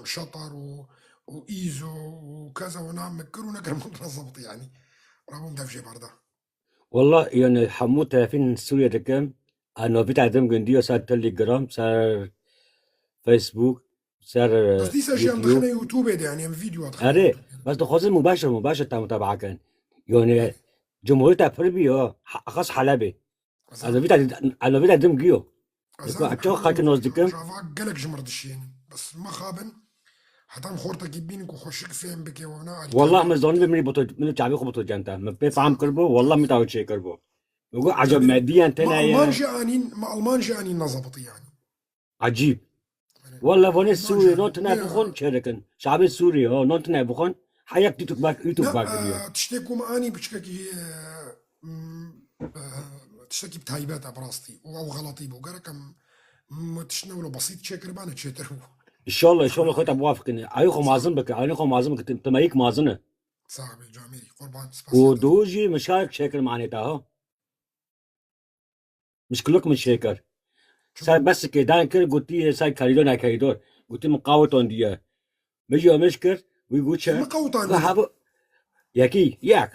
şetar û, û îzo û keza û nav min kir û nekir min nezebitî yanî. Rabûm dev jê berda. Wallah, yani hemû terefîn Sûriye dikim. Ez navî te edim gundiyo ser Telegram, ser Facebook, ser, e, Bes dîsa jî em YouTube. Dixine YouTube de, yani em video dixine Erê, YouTube. Bes dixwazin mubaşir, mubaşir te mutabaa kin. Yani Cumhuriyet pir bî ya, ha-, xas Helebê. Ez navî te, ez navî te edim giyo. Dika, ez çok xelkê noz dikim. Rojava gelek ji mir dişînin. Bes mixabin, heta em xortekî bînin ku xweşik fêm bike, wewna alîkar. Wallah, min zanî min bû to, min çavê xwe bû to centa. Min pê fam kirbo, wallah, min taw çê kirbo. Û got, "Acaba me diyan tena ye?" Alman jî anîn, me Alman jî anîn nezebitî yani. Acîb. Wallah, vanê Sûrî, non tine bixwin, çêdikin. Şabê Sûrî, ho, non tine bixwin. Heyek YouTube bak, YouTube bak diyor. Tiştê ku me anî piçkekî, e, m, e, tiştekî bi taybet e, bi rastî. Û ew xeletî bû. Gerek em, m, tiştine wilo besît çêkiribane çêtir bû. İnşallah, inşallah xwe te muwafiq kine. Ayê xwe mazin bike, ayê xwe mazin bike, tim-, timayîk mazin e. Sax be, camêrî, qurban, spas. Û du jî mişarek çêkir manê te, ha. Mişkilok min çêkir. Ser besikê dan kir, gotî, ser kalîdor nekalîdor. Gotî, min qawton diye. Min jî miş kir, wî got çi? Min qawtan diye. Habo-, yekî, yek.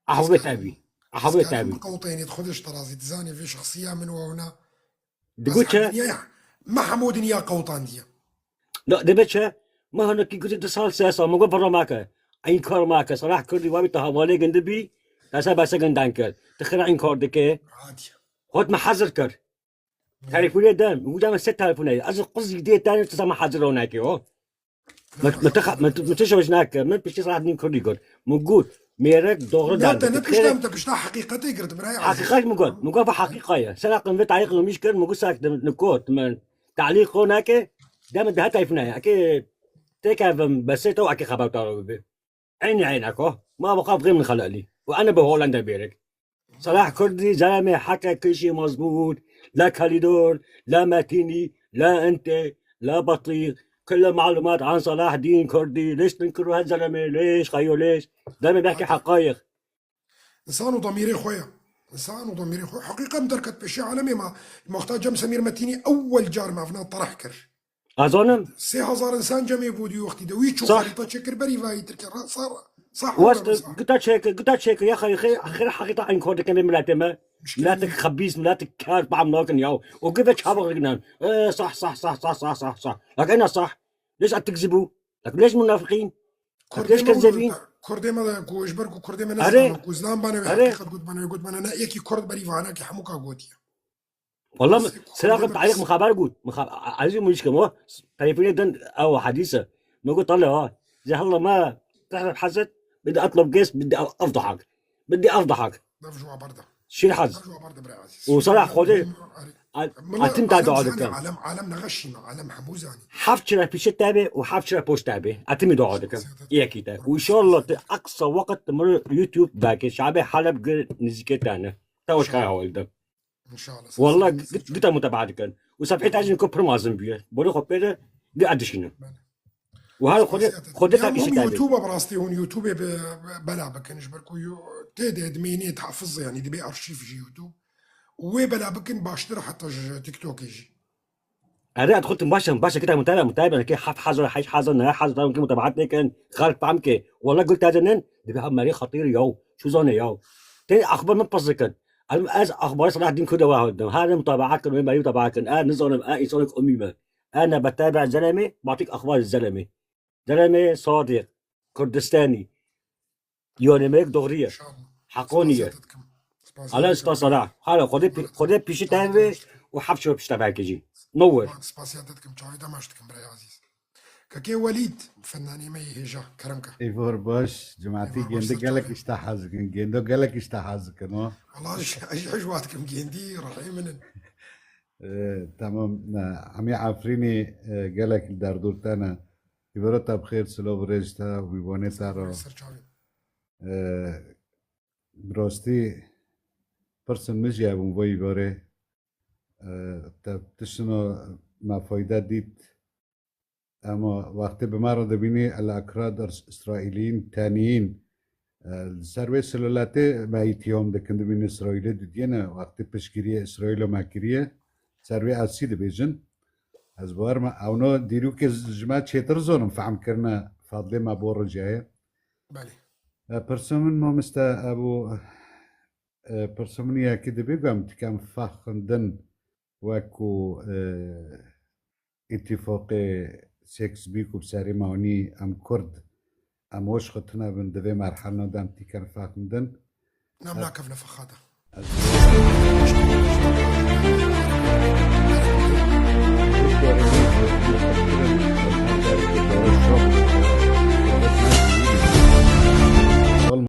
Ahwe tevî. Ahwe tevî. Min qawtanê xwe de ji te razî, dizanê vê şexsiya min û ewna. Digot çi? Mahmûd niya qawtan diye. Da, debe çi? Ma hinekî gotî du sal, sê sal, min got vira make. Înkar make. Salah Kurdî wabî te hevalê gindi bî, te ser berse gindan kir. Tu xira înkar dike. Hadi. Xwet me hezir kir. Telefonê dem, û dem se telefonê. Ez quzî dê tane tu zaman hezir o nake o. Me, me te xa-, me te, me te şeweş nake. Min piştî Salah Din Kurdî got. Min got, mêrek doğru der. Te ne pişta, te pişta heqîqetê girt, birayê. Heqîqet min got. Min got, bu heqîqa ye. Sen aklım ve tayık olmuş kir, min got sak de, ne kot, min. Talîq xwe nake, deme daha tayfine. Eke têkevim besê te û eke xeber te re bibe. Eynî eynek o. Ma bi xwe bixê min xelalî. Û ene bi Hollanda bêrik. Salah Kurdî, zelamê heke kişî mezbût. La kalîdor, la metînî, la entê, la batî, Kille malumat an Salah Dîn Kurdî, lêş din kiro her zeleme, lêş, xeyo lêş. Demê belkî heqayix. Însan û demîrê xwe ye. Însan û demîrê xwe. Heqîqet derket pêşê alemê ma. Wexta Cem Semîr Metînî ewwel car mevna tereh kir. Azanim. Sê hezar însan cemê bû di wextî de. Wî çû Sah. Xerîta çekir berî vayî Tirkiye. Ra-, sar-, sah West, oldu, sah. Gita çeke, gita çeke, ya xeyr, xeyr, xeyr, heqîta enkor dikin vê miletê me. Muşkil Miletik değil. Xebîs, miletik kar, fam nakin ya. O gibi çabuk dikin. Ee, sah, sah, sah, sah, sah, sah, sah. Bak, ena sah. Leş atik zibu. Bak, leş munafiqin. Bak, Kurdê leş me kezebin. Kurdê me de ku ji ber ku Kurdê me Erê. Nezana ku zilam bane ve Erê. Heqîqet got bane, got bane, ne yekî Kurd berî vana ki hemû ka gotiye. Wallah, sira qe tarîx mixaber got. Mixaber, ezî mûşke mo, telefone din ew hadîse. Me got, "Tale ha, cehella ma tehreb hezet, bidi atlab ges, bidi avdahak. Bidi avdahak." Dev ji wa berde. Şîr hez. Dev ji wa berde, bira ezîz. Û sara Xwedê, atim ta dua dikin. Alem, alem negeşîme, alem hemû zanî. Heft çira pîşe te be û heft çira poşt te be. Atimî dua dikin. Yekî te. Û inşallah te aqsa waqt te miro YouTube belkî şabê Halep gir nizîkê te ne. Te hoş kaya holde. Înşallah. Wallah, git, gita mutabaa dikin. Û sefhê te jin ku pir mazin bûye. Borê xwe pê de, git edişînin. Belê. Û her xwedê, xwedê te Hûn îşî te YouTube bi rastî, hûn YouTube bi, bi, bela bikin. Ji ber ku yo-, tê de dimênê, dihafiz, yanî dibê arşîv ji YouTube. Û wê bela bikin baştir heta ji TikTokê jî. Erê, ez xwe tim baş im, baş e, kita mutaybe, mutaybe, ke heft hezar, heşt hezar, neh hezar, tam ke mutabaat nekin, xelk fam ke. Wala gul taze nen, dibe ha merî xatir yaw, çu zane yaw. Te axbar min pis dikin. Em ez axbar Selahaddin Kurd wa hodum. Her mutabaa kin, merî mutabaa kin. E nizanim, e insanek umî me. E ne betabe zeleme, batik axbar zeleme. Zeleme Sadiq, Kurdistanî. Yanî me yek doğru ye. Heqonî ye. Ala spas ala. Hala Xwedê pî-, Xwedê pîşî te ve û heft şev pişta belkî jî. No wer. Spasiya te dikim, çavê te maç dikim, birayê ezîz. Kekê Welîd, fennanê me yê hêja, kerem ke. Îvor baş, cemaatî Îvor baş, gêndi gelek îşte hez dikin. Gêndo gelek îşte hez dikin, ha. Wala ez ji wa dikim gêndî, rihê min in. Ee, tamam, ne, hemî Efrînî, e, gelek li derdor te ne. Îvora te bi xêr, silav û rêz te, hûvîbonê te re. Ser çavê. Ee, bi rastî pirsên min jî hebûn vay îvarê. Ee, te tiştino me fayde dît. Ema wextê bi me re dibînî el akrad îsraîliyîn teniyîn. Ee, li ser wê siloletê me îtîham dikin, dibînî Îsraîlê didiyêne wextê piştgiriyê Îsraîlo me kiriye. Ser wê ez çi dibêjin? Ez bawer me ewno dîrokê ji me çêtir zonim fehm kirine fadlê me bo ricayê. Belê. E, pirsa min mamoste Ebû, e, pirsa min yekî dibê ku em dikem fexindin wek ku, e, îtîfaqê sêks bî ku bi serê me anî em Kurd, em hoş xwe tune bin di vê merhelna de em tîken fexindin. Em nakevne fexa de.